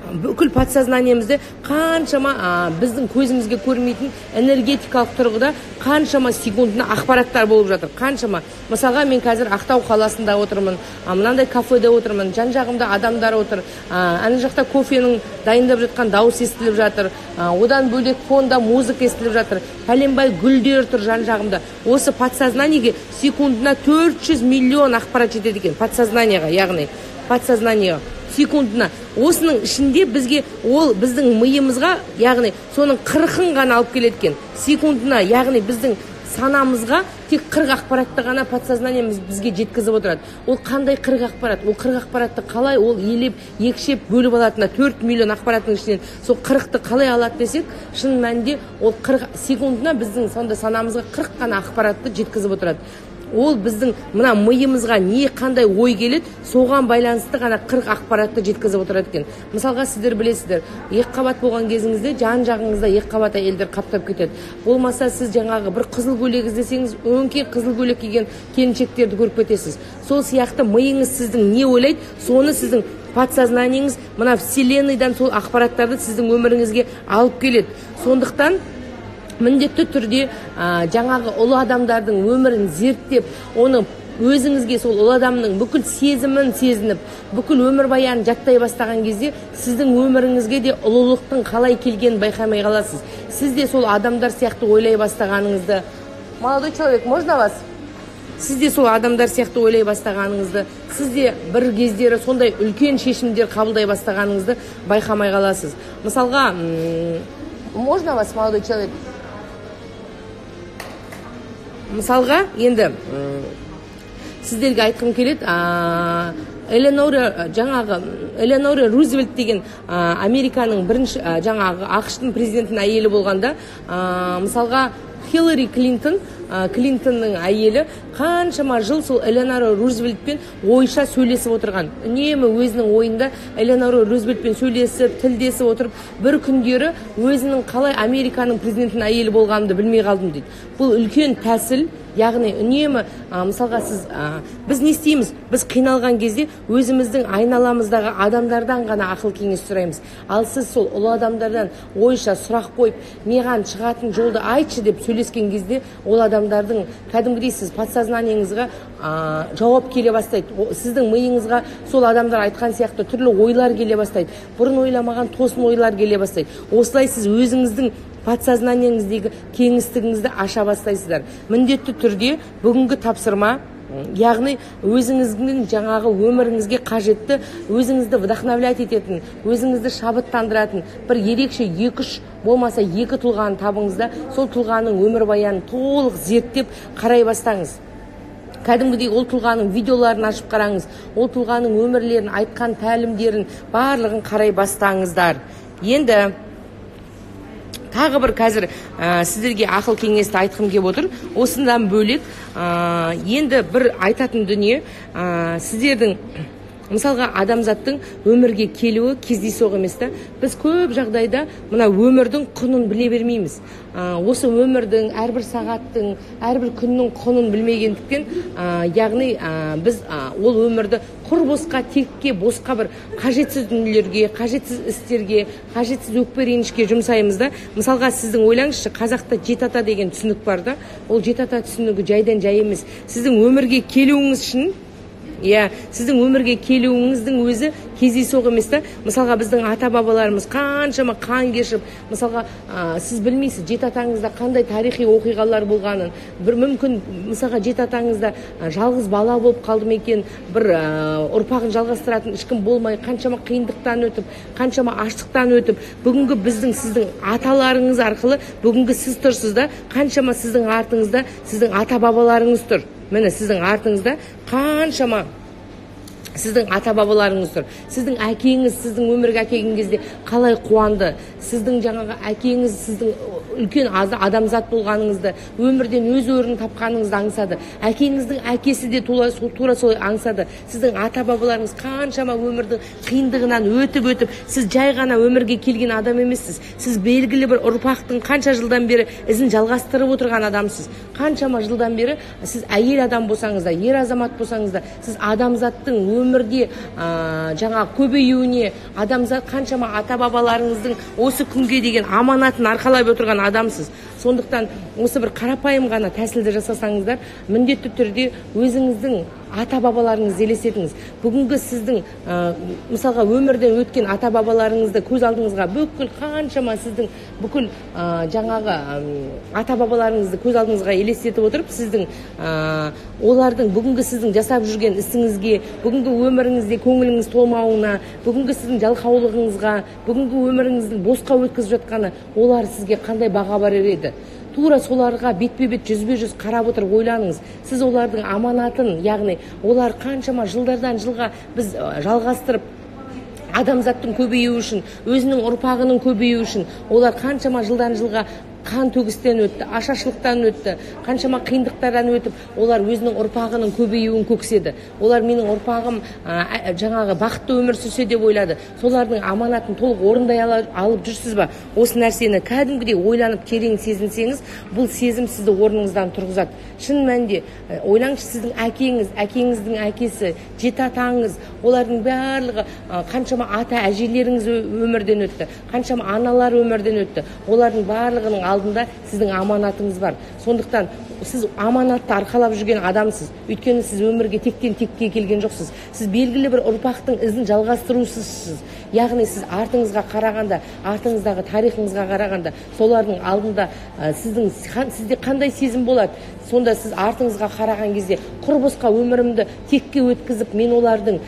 бүкіл подсознаниемізде қаншама біздің көзімізге көрмейтін энергетикалық тұрғыда қаншама секундына ақпараттар болып жатыр, қаншама. Мысалға, мен қазір Ақтау қаласында отырмын, мынандай кафеде отырмын, жан жағымда адамдар отыр, ана жақта кофенің дайындап жатқан дауыс естіліп жатыр, одан бөлек фонда музыка естіліп жатыр, пәленбай гүлдер тұр жан жағымда. Осы подсознаниеге секундына 400 миллион ақпарат жетеді екен, подсознанияға, яғни подсознанияға секундына. Осының ішінде бізге ол біздің миымызға, яғни соның 40-ын ғана алып келеді екен секундына, яғни біздің санамызға тек 40 ақпаратты ғана подсознаниеміз бізге жеткізіп отырады. Ол қандай 40 ақпарат? Ол 40 ақпаратты қалай ол елеп, екшеп бөліп алатынына, 4 миллион ақпараттың ішінен сол 40-ты қалай алады десек, шын мәнінде ол 40 секундына біздің сонда санамызға 40 қана ақпаратты жеткізіп отырады. Ол біздің мына миымызға не қандай ой келеді, соған байланысты ғана 40 ақпаратты жеткізіп отырады екен. Мысалға, сіздер білесіздер, екі қабат болған кезіңізде жан жағыңызда екі қабат әйелдер қаптап кетеді. Болмаса сіз жаңағы бір қызыл көйлек іздесеңіз, өңкей қызыл көйлек киген келіншектерді көріп кетесіз. Сол сияқты миыңыз сіздің не ойлайды, соны сіздің подсознаниеңіз мына вселенныйдан сол ақпараттарды сіздің өміріңізге алып келеді. Сондықтан міндетті түрде жаңағы ұлы адамдардың өмірін зерттеп, оны өзіңізге сол ұлы адамның бүкіл сезімін сезініп, бүкіл өмірбаянын жаттай бастаған кезде сіздің өміріңізге де ұлылықтың қалай келгенін байқамай қаласыз. Сіз де сол адамдар сияқты ойлай бастағаныңызды. Молодой человек, можно вас? Сіз де сол адамдар сияқты ойлай бастағаныңызды, сіз де бір кездері сондай үлкен шешімдер қабылдай бастағаныңызды байқамай қаласыз. Мысалға, можно вас, молодой человек? Мысалға, енді сіздерге айтқым келеді, Элеонора, жаңағы Элеонора Рузвельт деген Американың бірінші, жаңағы АҚШ-тың президентінің әйелі болғанда, мысалға Хиллари Клинтон, Клинтонның әйелі қаншама жыл сол Элеонора Рузвельтпен ойша сөйлесіп отырған. Үнемі өзінің ойында Элеонора Рузвельтпен сөйлесіп, тілдесіп отырып, бір күндері өзінің қалай Американың президентінің әйелі болғанымды білмей қалдым дейді. Бұл үлкен тәсіл, яғни үнемі, мысалға сіз, біз не істейміз? Біз қиналған кезде өзіміздің айналамыздағы адамдардан ғана ақыл кеңес сұраймыз. Ал сіз сол ұлы адамдардан ойша сұрақ қойып, маған шығатын жолды айтшы деп сөйлескен кезде, ол адамдардың кәдімгідей сіз подсознаниеңізға жауап келе бастайды. Сіздің миыңызға сол адамдар айтқан сияқты түрлі ойлар келе бастайды. Бұрын ойламаған тосын ойлар келе бастайды. Осылай сіз өзіңіздің подсознаниеңіздегі кеңістігіңізді аша бастайсыздар. Міндетті түрде бүгінгі тапсырма, яғни өзіңіздің жаңағы өміріңізге қажетті, өзіңізді вдохновлять ететін, өзіңізді шабыттандыратын бір ерекше екі-үш болмаса екі тұлғаны табыңыз да, сол тұлғаның өмірбаянын толық зерттеп қарай бастаңыз. Кәдімгідей ол тұлғаның видеоларын ашып қараңыз, ол тұлғаның өмірлерін, айтқан тәлімдерін барлығын қарай бастаңыздар. Енді тағы бір қазір сіздерге ақыл кеңесті айтқым келіп отыр. Осыдан бөлек, енді бір айтатын дүние, сіздердің мысалға адамзаттың өмірге келуі кездейсоқ емес та. Біз көп жағдайда мына өмірдің құнын біле бермейміз. Осы өмірдің, әрбір сағаттың, әрбір күннің құнын білмегендіктен, яғни, біз ол өмірді құр босқа, текке босқа бір қажетсіз дүниелерге, қажетсіз істерге, қажетсіз өкпе ренішке жұмсаймыз да. Мысалға, сіздің ойлаңызшы, қазақта жеті ата деген түсінік бар да. Ол жеті ата түсінігі жайдан жай емес. Сіздің өмірге келуіңіз үшін, Иә, сіздің өмірге келуіңіздің өзі кездейсоқ емес та. Мысалға, біздің ата бабаларымыз қаншама қан кешіп, мысалға, сіз білмейсіз жеті атаңызда қандай тарихи оқиғалар болғанын. Бір мүмкін, мысалға, жеті атаңызда жалғыз бала болып қалды ма екен, бір ұрпағын жалғастыратын ешкім болмай, қаншама қиындықтан өтіп, қаншама аштықтан өтіп, бүгінгі біздің, сіздің аталарыңыз арқылы бүгінгі сіз тұрсыз да. Қаншама сіздің артыңызда сіздің ата бабаларыңыз тұр. Міне, сіздің артыңызда қаншама сіздің ата бабаларыңыз тұр. Сіздің әкеңіз сіздің өмірге әкелген кезде қалай қуанды? Сіздің жаңағы әкеңіз сіздің үлкен адамзат болғаныңызды, өмірден өз орнын тапқаныңызды аңсады. Әкеңіздің әкесі де тура солай аңсады. Сіздің ата бабаларыңыз қаншама өмірдің қиындығынан өтіп өтіп, сіз жай ғана өмірге келген адам емессіз. Сіз белгілі бір ұрпақтың қанша жылдан бері ізін жалғастырып отырған адамсыз. Қаншама жылдан бері сіз әйел адам болсаңыз да, ер азамат болсаңыз да, сіз адамзаттың өмірде жаңа көбеюіне, адамзат қаншама ата бабаларыңыздың осы күнге деген аманатын арқалап отырған адамсыз. Сондықтан осы бір қарапайым ғана тәсілді жасасаңыздар, міндетті түрде өзіңіздің ата бабаларыңызды елестетіңіз. Бүгінгі сіздің мысалға, өмірден өткен ата бабаларыңызды көз алдыңызға, бүкіл қаншама сіздің бүкіл жаңағы ата бабаларыңызды көз алдыңызға елестетіп отырып, сіздің олардың бүгінгі сіздің жасап жүрген ісіңізге, бүгінгі өміріңізде көңіліңіз толмауына, бүгінгі сіздің жалқаулығыңызға, бүгінгі өміріңіздің босқа өткізіп жатқаны, олар сізге қандай баға берер еді? Тура соларға бетпе бет, жүзбе жүз қарап отырып ойланыңыз. Сіз олардың аманатын, яғни олар қаншама жылдардан жылға біз жалғастырып, адамзаттың көбеюі үшін, өзінің ұрпағының көбеюі үшін олар қаншама жылдан жылға қан төгістен өтті, ашаршылықтан өтті, қаншама қиындықтардан өтіп, олар өзінің ұрпағының көбеюін көкседі. Олар менің ұрпағым жаңағы бақытты өмір сүрсе деп ойлады. Солардың аманатын толық орындай алып жүрсіз ба? Осы нәрсені кәдімгідей ойланып, терең сезінсеңіз, бұл сезім сізді орныңыздан тұрғызады. Шын мәнінде ойлаңызшы, сіздің әкеңіз, әкеңіздің әкесі, жеті атаңыз, олардың барлығы, қаншама ата әжелеріңіз өмірден өтті, қаншама аналар өмірден өтті. Олардың барлығының алдында сіздің аманатыңыз бар. Сондықтан сіз аманатты арқалап жүрген адамсыз. Өйткені сіз өмірге тектен текке келген жоқсыз. Сіз белгілі бір ұрпақтың ізін жалғастырушысыз. Яғни сіз артыңызға қарағанда, артыңыздағы тарихыңызға қарағанда, солардың алдында сізде қандай сезім болады? Сонда сіз артыңызға қараған кезде, құр босқа өмірімді текке өткізіп, мен олардың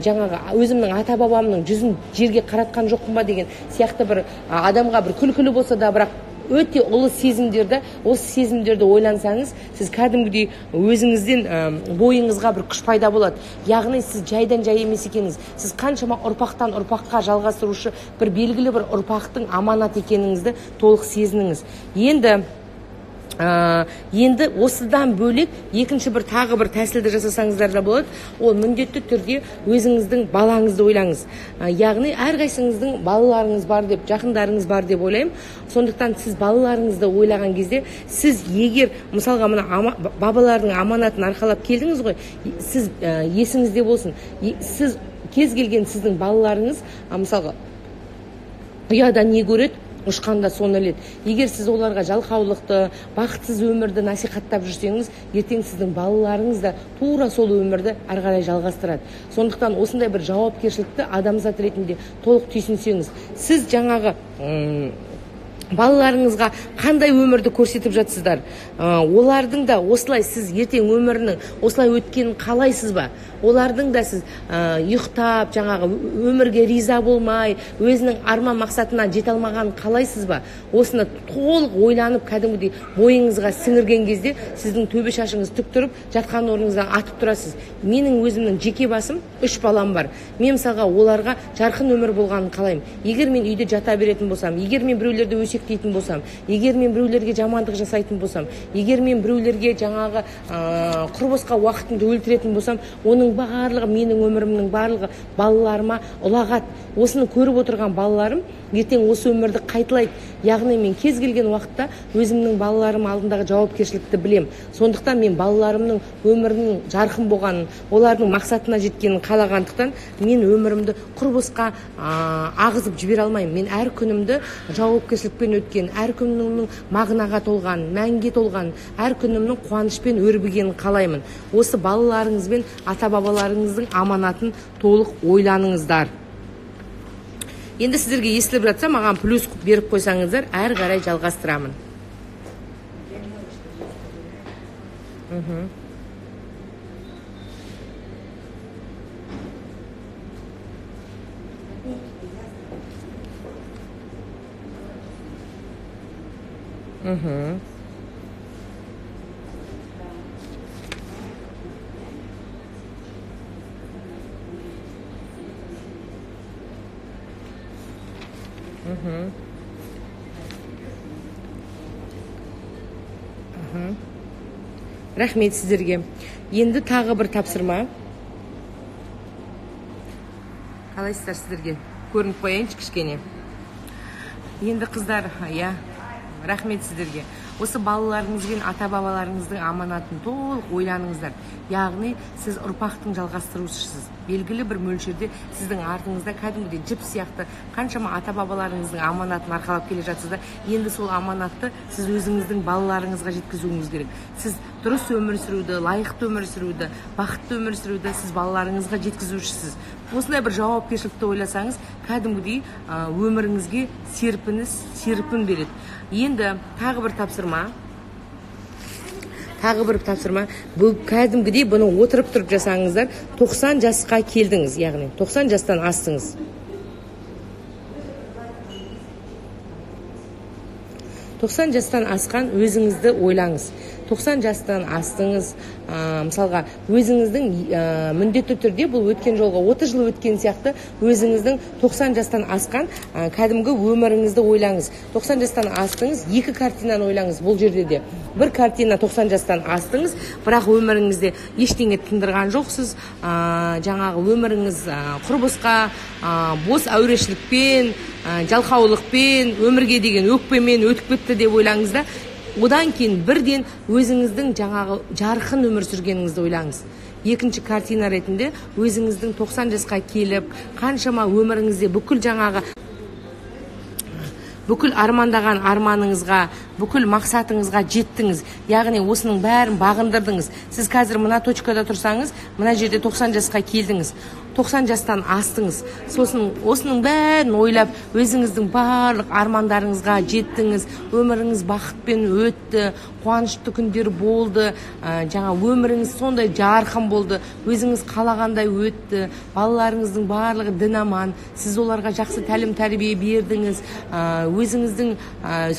жаңағы өзімнің ата бабамның жүзін жерге қаратқан жоқпын ба деген сияқты бір адамға бір күлкілі болса да, бірақ өте ұлы сезімдерді, осы сезімдерді ойлансаңыз, сіз кәдімгідей өзіңізден бойыңызға бір күш пайда болады. Яғни сіз жайдан жай емес екеніңіз, сіз қаншама ұрпақтан ұрпаққа жалғастырушы бір белгілі бір ұрпақтың аманат екеніңізді толық сезініңіз. Енді осыдан бөлек екінші бір, тағы бір тәсілді жасасаңыздар да болады. Ол міндетті түрде өзіңіздің балаңызды ойлаңыз. Яғни әрқайсыңыздың балаларыңыз бар деп, жақындарыңыз бар деп ойлаймын. Сондықтан сіз балаларыңызды ойлаған кезде, сіз егер мысалға мына бабалардың аманатын арқалап келдіңіз ғой, сіз есіңізде болсын, сіз кез келген сіздің балаларыңыз, мысалға, ұяда не көреді, ұшқанда соны іледі. Егер сіз оларға жалқаулықты, бақытсыз өмірді насихаттап жүрсеңіз, ертең сіздің балаларыңыз да тура сол өмірді ары қарай жалғастырады. Сондықтан осындай бір жауапкершілікті адамзат ретінде толық түйсінсеңіз, сіз жаңағы балаларыңызға қандай өмірді көрсетіп жатсыздар? Олардың да осылай сіз ертең өмірінің осылай өткенін қалайсыз ба? Олардың да сіз ұйықтап, жаңағы өмірге риза болмай, өзінің арман мақсатына жете алмағанын қалайсыз ба? Осыны толық ойланып, кәдімгідей бойыңызға сіңірген кезде, сіздің төбе шашыңыз тік тұрып, жатқан орныңыздан атып тұрасыз. Менің өзімнің жеке басым, үш балам бар. Мен мысалға оларға жарқын өмір болғанын қалаймын. Егер мен үйде жата беретін болсам, егер мен біреулерді өсектейтін болсам, егер мен біреулерге жамандық жасайтын болсам, егер мен біреулерге жаңағы құр босқа уақытымды өлтіретін болсам, оның барлығы, менің өмірімнің барлығы балаларыма ұлағат. Осыны көріп отырған балаларым Ертең осы өмірді қайталайды. Яғни мен кез келген уақытта өзімнің балаларым алдындағы жауапкершілікті білем. Сондықтан мен балаларымның өмірінің жарқын болғанын, олардың мақсатына жеткенін қалағандықтан мен өмірімді құр босқа ағызып жібере алмаймын. Мен әр күнімді жауапкершілікпен өткен, әр күнімнің мағынаға толған, мәнге толған, әр күнімнің қуанышпен өрбігенін қалаймын. Осы балаларыңыз бен ата-бабаларыңыздың аманатын толық ойланыңыздар. Енді сіздерге естіліп жатса, маған плюс беріп қойсаңыздар, әрі қарай жалғастырамын. Рахмет сіздерге. Енді тағы бір тапсырма. Қалайсыздар сіздерге? Көрініп қояйыншы кішкене. Енді қыздар, иә, рахмет сіздерге. Осы балаларыңыз бен ата-бабаларыңыздың аманатын толық ойланыңыздар. Яғни сіз ұрпақтың жалғастырушысыз. Белгілі бір мөлшерде сіздің артыңызда кәдімгідей жіп сияқты қаншама ата-бабаларыңыздың аманатын арқалап келе жатсыз да, енді сол аманатты сіз өзіңіздің балаларыңызға жеткізуіңіз керек. Сіз дұрыс өмір сүруді, лайықты өмір сүруді, бақытты өмір сүруді сіз балаларыңызға жеткізушісіз. Осындай бір жауапкершілікті ойласаңыз, кәдімгідей өміріңізге серпін береді. Енді тағы бір тапсырма. Тағы бір тапсырма. Бұл кәдімгідей бұны отырып тұрып жасаңыздар, 90 жасқа келдіңіз, яғни 90 жастан астыңыз. 90 жастан асқан өзіңізді ойлаңыз. 90 жастан астыңыз, мысалға өзіңіздің міндетті түрде бұл өткен жолға 30 жыл өткен сияқты өзіңіздің 90 жастан асқан кәдімгі өміріңізді ойлаңыз. 90 жастан астыңыз, екі картинаны ойлаңыз бұл жерде де. Бір картина 90 жастан астыңыз, бірақ өміріңізде ештеңе тындырған жоқсыз, жаңағы өміріңіз құр босқа, бос әурешілікпен, жалқаулықпен, өмірге деген өкпемен өтіп кетті деп ойлаңыз да. Одан кейін бірден өзіңіздің жаңағы жарқын өмір сүргеніңізді ойлаңыз. Екінші картина ретінде өзіңіздің 90 жасқа келіп, қаншама өміріңізде бүкіл жаңағы бүкіл армандаған арманыңызға, бүкіл мақсатыңызға жеттіңіз. Яғни осының бәрін бағындырдыңыз. Сіз қазір мына точкада тұрсаңыз, мына жерде 90 жасқа келдіңіз. 90 жастан астыңыз. Сосын осының бәрін ойлап, өзіңіздің барлық армандарыңызға жеттіңіз. Өміріңіз бақытпен өтті, қуанышты күндер болды, жаңа өміріңіз сондай жарқын болды, өзіңіз қалағандай өтті, балаларыңыздың барлығы дін аман, сіз оларға жақсы тәлім тәрбие бердіңіз, өзіңіздің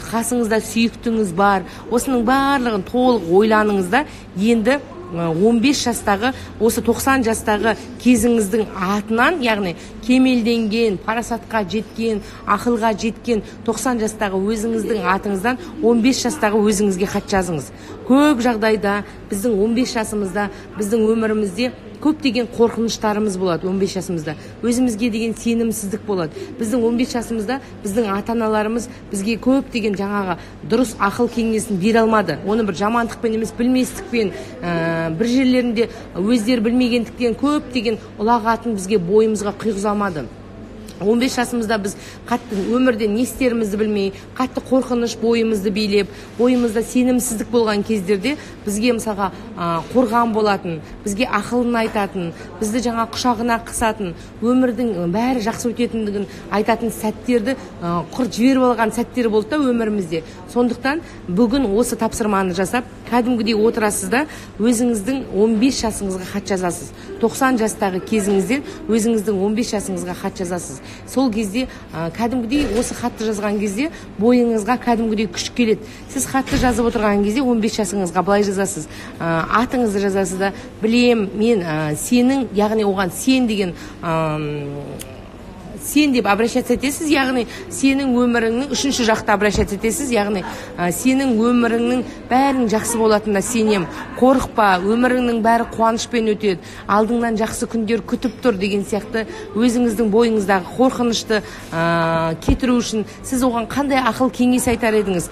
қасыңызда сүйіктіңіз бар. Осының барлығын толық ойланыңыз да, енді 15 жастағы, осы 90 жастағы кезіңіздің атынан, яғни кемелденген, парасатқа жеткен, ақылға жеткен 90 жастағы өзіңіздің атыңыздан 15 жастағы өзіңізге хат жазыңыз. Көп жағдайда біздің 15 жасымызда, біздің өмірімізде көптеген қорқыныштарымыз болады. 15 жасымызда өзімізге деген сенімсіздік болады. Біздің 15 жасымызда біздің ата-аналарымыз бізге көптеген жаңағы дұрыс ақыл кеңесін бере алмады. Оны бір жамандықпен емес, білместікпен, бір жерлерінде өздері білмегендіктен көптеген ұлағатын бізге бойымызға құйғыза алмады. 15 жасымызда біз қатты өмірде не істерімізді білмей, қатты қорқыныш бойымызды билеп, бойымызда сенімсіздік болған кездерде бізге мысалға қорған болатын, бізге ақылын айтатын, бізді жаңа құшағына қысатын, өмірдің бәрі жақсы өтетіндігін айтатын сәттерді құр жіберіп алған сәттер болды да өмірімізде. Сондықтан бүгін осы тапсырманы жасап, кәдімгідей отырасыз да, өзіңіздің 15 жасыңызға хат жазасыз. 90 жастағы кезіңізден өзіңіздің 15 жасыңызға хат жазасыз. Сол кезде кәдімгідей осы хатты жазған кезде бойыңызға кәдімгідей күш келеді. Сіз хатты жазып отырған кезде 15 жасыңызға былай жазасыз. Атыңызды жазасыз да, білем мен сенің, яғни оған сен деген Сен деп обращаться етесіз, яғни сенің өміріңнің үшінші жақта обращаться етесіз, яғни сенің өміріңнің бәрінің жақсы болатынына сенем, қорықпа, өміріңнің бәрі қуанышпен өтеді, алдыңнан жақсы күндер күтіп тұр деген сияқты. Өзіңіздің бойыңыздағы қорқынышты кетіру үшін сіз оған қандай ақыл кеңес айтар едіңіз,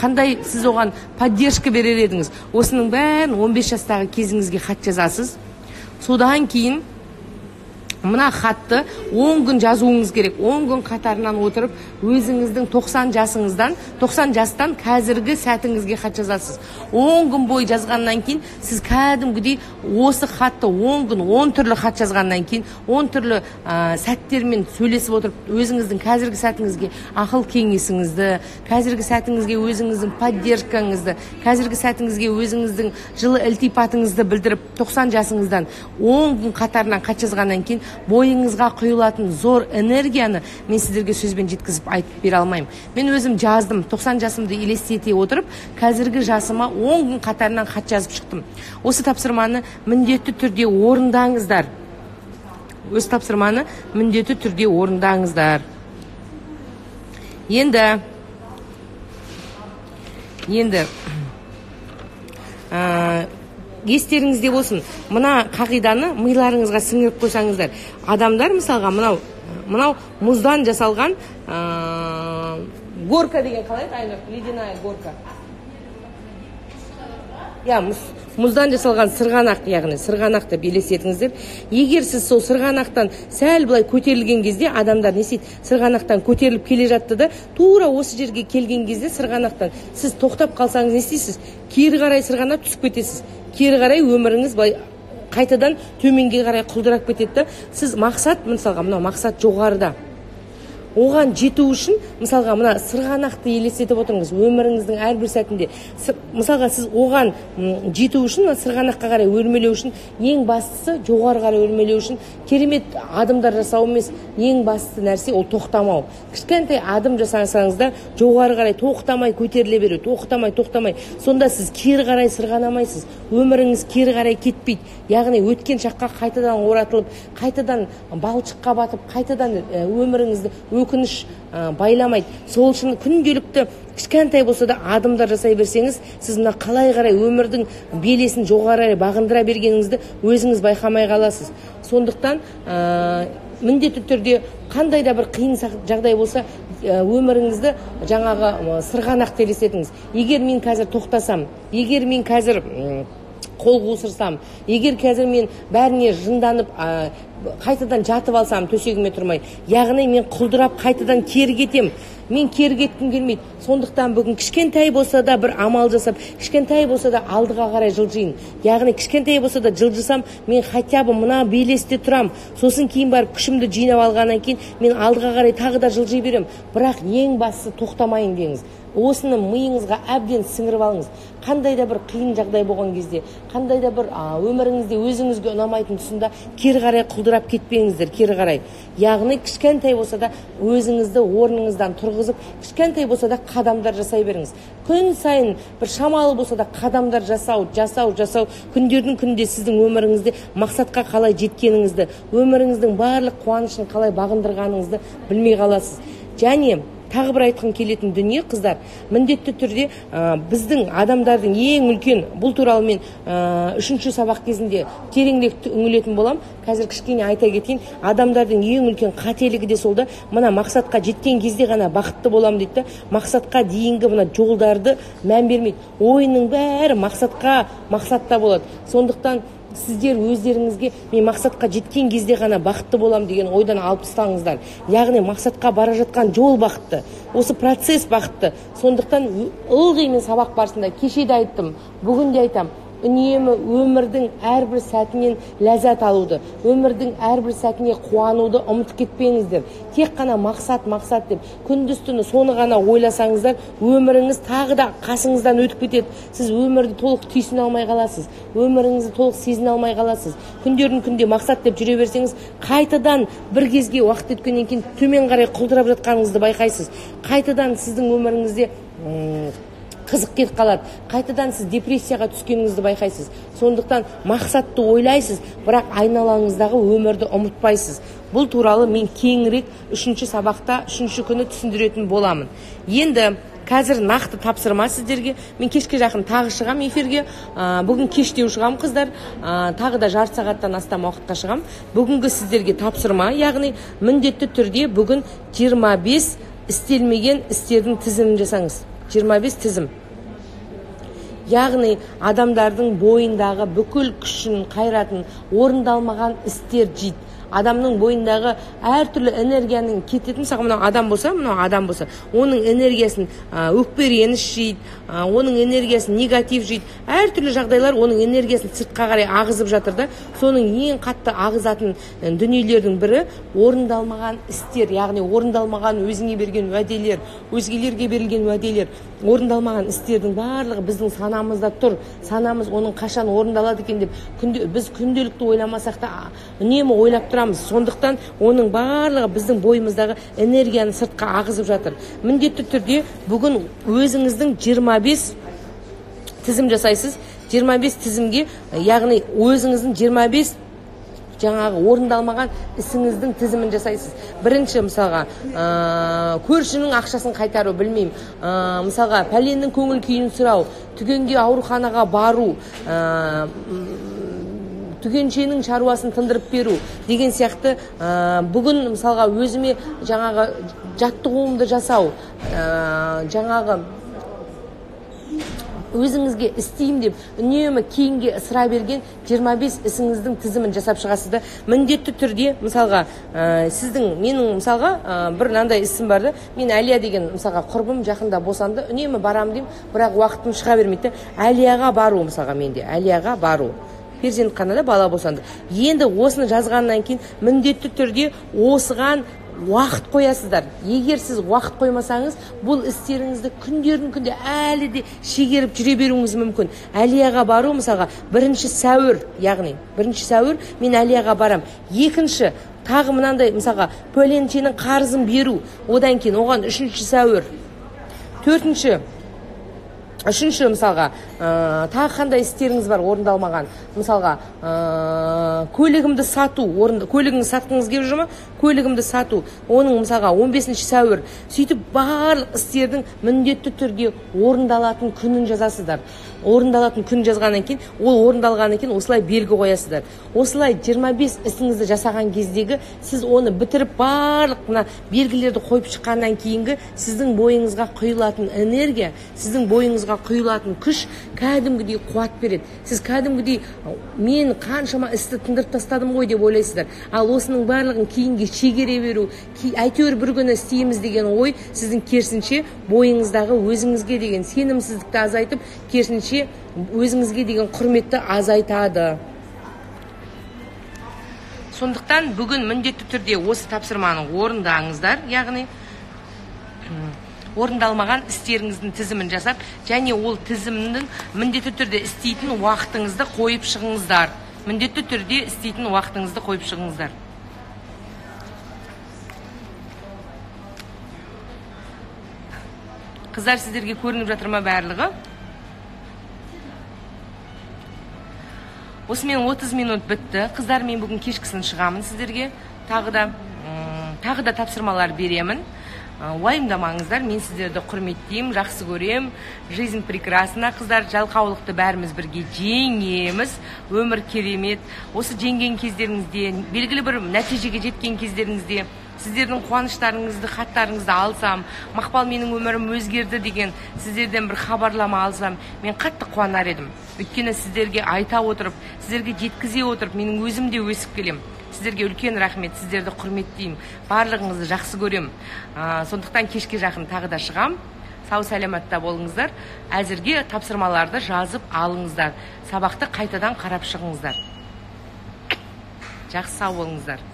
қандай сіз оған поддержка берер едіңіз, осының бәрін 15 жастағы кезіңізге хат жазасыз. Содан кейін мына хатты 10 күн жазуыңыз керек. 10 күн қатарынан отырып өзіңіздің 90 жасыңыздан, 90 жастан қазіргі сәтіңізге хат жазасыз. 10 күн бойы жазғаннан кейін сіз кәдімгідей осы хатты 10 күн 10 түрлі хат жазғаннан кейін 10 түрлі сәттермен сөйлесіп отырып өзіңіздің қазіргі сәтіңізге ақыл кеңесіңізді, қазіргі сәтіңізге өзіңіздің поддержкаңызды, қазіргі сәтіңізге өзіңіздің жылы ілтипатыңызды білдіріп 90 жасыңыздан 10 күн қатарынан хат жазғаннан кейін бойыңызға құйылатын зор энергияны мен сіздерге сөзбен жеткізіп айтып бере алмаймын. Мен өзім жаздым, 90 жасымды елестете отырып, қазіргі жасыма 10 күн қатарынан хат жазып шықтым. Осы тапсырманы міндетті түрде орындаңыздар. Осы тапсырманы міндетті түрде орындаңыздар. Енді естеріңізде болсын, мына қағиданы миларыңызға сіңіріп қойсаңыздар. Адамдар мысалға мынау мұздан жасалған горка деген қалай еді, Айнұр? Ледяная горка. Я, мұздан жасалған сырғанақ, яғни сырғанақ деп елестетіңіздер. Егер сіз сол сырғанақтан сәл былай көтерілген кезде, адамдар не істейді? Сырғанақтан көтеріліп келе жатты да, тура осы жерге келген кезде сырғанақтан сіз тоқтап қалсаңыз не істейсіз? Кері қарай сырғанап түсіп кетесіз. Кері қарай өміріңіз былай қайтадан төменге қарай құлдырап кетеді да. Сіз мақсат, мысалға мынау мақсат жоғарыда. Оған жету үшін, мысалға мына сырғанақты елестетіп отырыңыз өміріңіздің әрбір сәтінде. Мысалға сіз оған жету үшін, сырғанаққа қарай өрмелеу үшін, ең бастысы жоғары қарай өрмелеу үшін керемет адымдар жасау емес, ең басты нәрсе ол тоқтамау. Кішкентай адым жасасаңыз да жоғары қарай тоқтамай көтеріле беру, тоқтамай, тоқтамай. Сонда сіз кері қарай сырғанамайсыз, өміріңіз кері қарай кетпейді. Яғни өткен шаққа қайтадан оратылып, қайтадан балшыққа батып, қайтадан өміріңізді өкініш байламайды. Сол үшін күнделікті кішкентай болса да адымдар жасай берсеңіз, сіз мына қалай қарай өмірдің белесін жоғары қарай бағындыра бергеніңізді өзіңіз байқамай қаласыз. Сондықтан міндетті түрде қандай да бір қиын жағдай болса, өміріңізді жаңағы сырғанақты елестетіңіз. Егер мен қазір тоқтасам, егер мен қазір қол қусырсам, егер қазір мен бәріне жынданып қайтадан жатып алсам, төсегіме тұрмай, яғни мен құлдырап қайтадан кері кетем. Мен кері кеткім келмейді. Сондықтан бүгін кішкентай болса да бір амал жасап, кішкентай болса да алдыға қарай жылжиын. Яғни кішкентай болса да жылжысам, мен хотя бы мына белесте тұрам. Сосын кейін барып күшімді жинап алғаннан кейін мен алдыға қарай тағы да жылжи берем. Бірақ ең бастысы тоқтамайын деңіз. Осыны миыңызға әбден сіңіріп алыңыз. Қандай да бір қиын жағдай болған кезде, қандай да бір өміріңізде өзіңізге ұнамайтын тұсында кері қарай құлдырап кетпеңіздер, кері қарай. Яғни кішкентай болса да өзіңізді орныңыздан тұрғызып, кішкентай болса да қадамдар жасай беріңіз. Күн сайын бір шамалы болса да қадамдар жасау, жасау, жасау. Күндердің күнде сіздің өміріңізде мақсатқа қалай жеткеніңізді, өміріңіздің барлық қуанышын қалай бағындырғаныңызды білмей қаласыз. Және тағы бір айтқым келетін дүние, қыздар, міндетті түрде біздің адамдардың ең үлкен, бұл туралы мен үшінші сабақ кезінде тереңірек үңілетін болам, қазір кішкене айта кетейін, адамдардың ең үлкен қателігі де сол да, мына мақсатқа жеткен кезде ғана бақытты болам дейді да, мақсатқа дейінгі мына жолдарды мән бермейді. Ойының бәрі мақсатта болады. Сондықтан сіздер өздеріңізге мен мақсатқа жеткен кезде ғана бақытты болам деген ойдан алып тастаңыздар. Яғни мақсатқа бара жатқан жол бақытты, осы процесс бақытты. Сондықтан ылғи мен сабақ барысында кеше де айттым, бүгін де айтам, үнемі өмірдің әрбір сәтінен ләззат алуды, өмірдің әрбір сәтіне қуануды ұмытып кетпеңіздер. Тек қана мақсат, мақсат деп күндіз түні соны ғана ойласаңыздар, өміріңіз тағы да қасыңыздан өтіп кетеді. Сіз өмірді толық түйсіне алмай қаласыз, өміріңізді толық сезіне алмай қаласыз. Күндердің күнде мақсат деп жүре берсеңіз, қайтадан бір кезге уақыт өткеннен кейін төмен қарай құлдырап жатқаныңызды байқайсыз. Қайтадан сіздің өміріңізде қызық кетіп қалады. Қайтадан сіз депрессияға түскеніңізді байқайсыз. Сондықтан мақсатты ойлайсыз, бірақ айналаңыздағы өмірді ұмытпайсыз. Бұл туралы мен кеңірек 3-ші сабақта 3-ші күні түсіндіретін боламын. Енді қазір нақты тапсырма сіздерге. Мен кешке жақын тағы шығам эфирге. Бүгін кештеу шығам, қыздар. Тағы да жарты сағаттан астам уақытқа шығам. Бүгінгі сіздерге тапсырма, яғни міндетті түрде бүгін 25 істелмеген істердің тізімін жасаңыз. 25 тізім. Яғни адамдардың бойындағы бүкіл күшін, қайратын орындалмаған істер жейді. Адамның бойындағы әртүрлі энергияның кететін, мысалға мынау адам болса, мынау адам болса, оның энергиясын өкпе реніш жейді, оның энергиясын негатив жейді. Әртүрлі жағдайлар оның энергиясын сыртқа қарай ағызып жатыр да. Соның ең қатты ағызатын дүниелердің бірі орындалмаған істер, яғни орындалмаған өзіңе берген уәделер, өзгелерге берілген уәделер. Орындалмаған істердің барлығы біздің санамызда тұр. Санамыз оның қашан орындалады екен деп біз күнделікті ойламасақ та үнемі ойлап тұрамыз. Сондықтан оның барлығы біздің бойымыздағы энергияны сыртқа ағызып жатыр. Міндетті түрде бүгін өзіңіздің 25 тізім жасайсыз. 25 тізімге, яғни өзіңіздің 25 жаңағы орындалмаған ісіңіздің тізімін жасайсыз. Бірінші, мысалға, көршінің ақшасын қайтару, білмеймін. Мысалға, пәленнің көңіл күйін сұрау, түгенге ауруханаға бару, түгеншенің шаруасын тындырып беру деген сияқты. Бүгін мысалға өзіме жаңағы жаттығуымды жасау, жаңағы өзіңізге істеймін деп үнемі кейінге ысыра берген 25 ісіңіздің тізімін жасап шығасыз да. Міндетті түрде мысалға сіздің, менің мысалға бір мынандай ісім бар да. Мен Әлия деген мысалға құрбым жақында босанды, үнемі барамын деймін, бірақ уақытым шыға бермейді. Әлияға бару, мысалға менде Әлияға бару, перзентханада бала босанды. Енді осыны жазғаннан кейін міндетті түрде осыған уақыт қоясыздар. Егер сіз уақыт қоймасаңыз, бұл істеріңізді күндердің күнде әлі де шегеріп жүре беруіңіз мүмкін. Әлияға бару, мысалға, 1 сәуір, яғни 1 сәуір мен Әлияға барам. Екінші, тағы мынандай, мысалға, пәленшенің қарызын беру, одан кейін оған 3 сәуір. 4-ші, үшінші, мысалға, тағы қандай істеріңіз бар орындалмаған? Мысалға, көлігімді сату, көлігіңізді сатқыңыз келіп жүр ме? Көлігімді сату, оның мысалға 15 сәуір. Сөйтіп барлық істердің міндетті түрде орындалатын күнін жазасыздар. Орындалатын күн жазғаннан кейін, ол орындалғаннан кейін осылай белгі қоясыздар. Осылай 25 ісіңізді жасаған кездегі сіз оны бітіріп барлық мына белгілерді қойып шыққаннан кейінгі сіздің бойыңызға құйылатын энергия, сіздің бойыңызға құйылатын күш кәдімгідей қуат береді. Сіз кәдімгідей мен қаншама істі тындырып тастадым ғой деп ойлайсыздар. Ал осының барлығын кейінге шегере беру, әйтеуір бір күні істейміз деген ой сіздің керісінше бойыңыздағы өзіңізге деген сенімсіздікті азайтып, керісінше өзіңізге деген құрметті азайтады. Сондықтан бүгін міндетті түрде осы тапсырманы орындаңыздар, яғни орындалмаған істеріңіздің тізімін жасап, және ол тізімнің міндетті түрде істейтін уақытыңызды қойып шығыңыздар. Міндетті түрде істейтін уақытыңызды қойып шығыңыздар. Қыздар, сіздерге көрініп жатыр ма барлығы? Осымен 30 минут бітті. Қыздар, мен бүгін кешкісін шығамын сіздерге. Тағы да тапсырмалар беремін. Уайымдамаңыздар, мен сіздерді құрметтеймін, жақсы көрем. Жизнь прекрасна, қыздар. Жалқаулықты бәріміз бірге жеңеміз. Өмір керемет. Осы жеңген кездеріңізде, белгілі бір нәтижеге жеткен кездеріңізде сіздердің қуаныштарыңызды, хаттарыңызды алсам, Мақпал менің өмірім өзгерді деген сіздерден бір хабарлама алсам, мен қатты қуанар едім. Өйткені сіздерге айта отырып, сіздерге жеткізе отырып, менің өзім де өсіп келем. Сіздерге үлкен рахмет, сіздерді құрметтеймін, барлығыңызды жақсы көрем. Сондықтан кешке жақын тағы да шығам. Сау сәлематта болыңыздар. Әзірге тапсырмаларды жазып алыңыздар. Сабақты қайтадан қарап шығыңыздар. Жақсы, сау болыңыздар.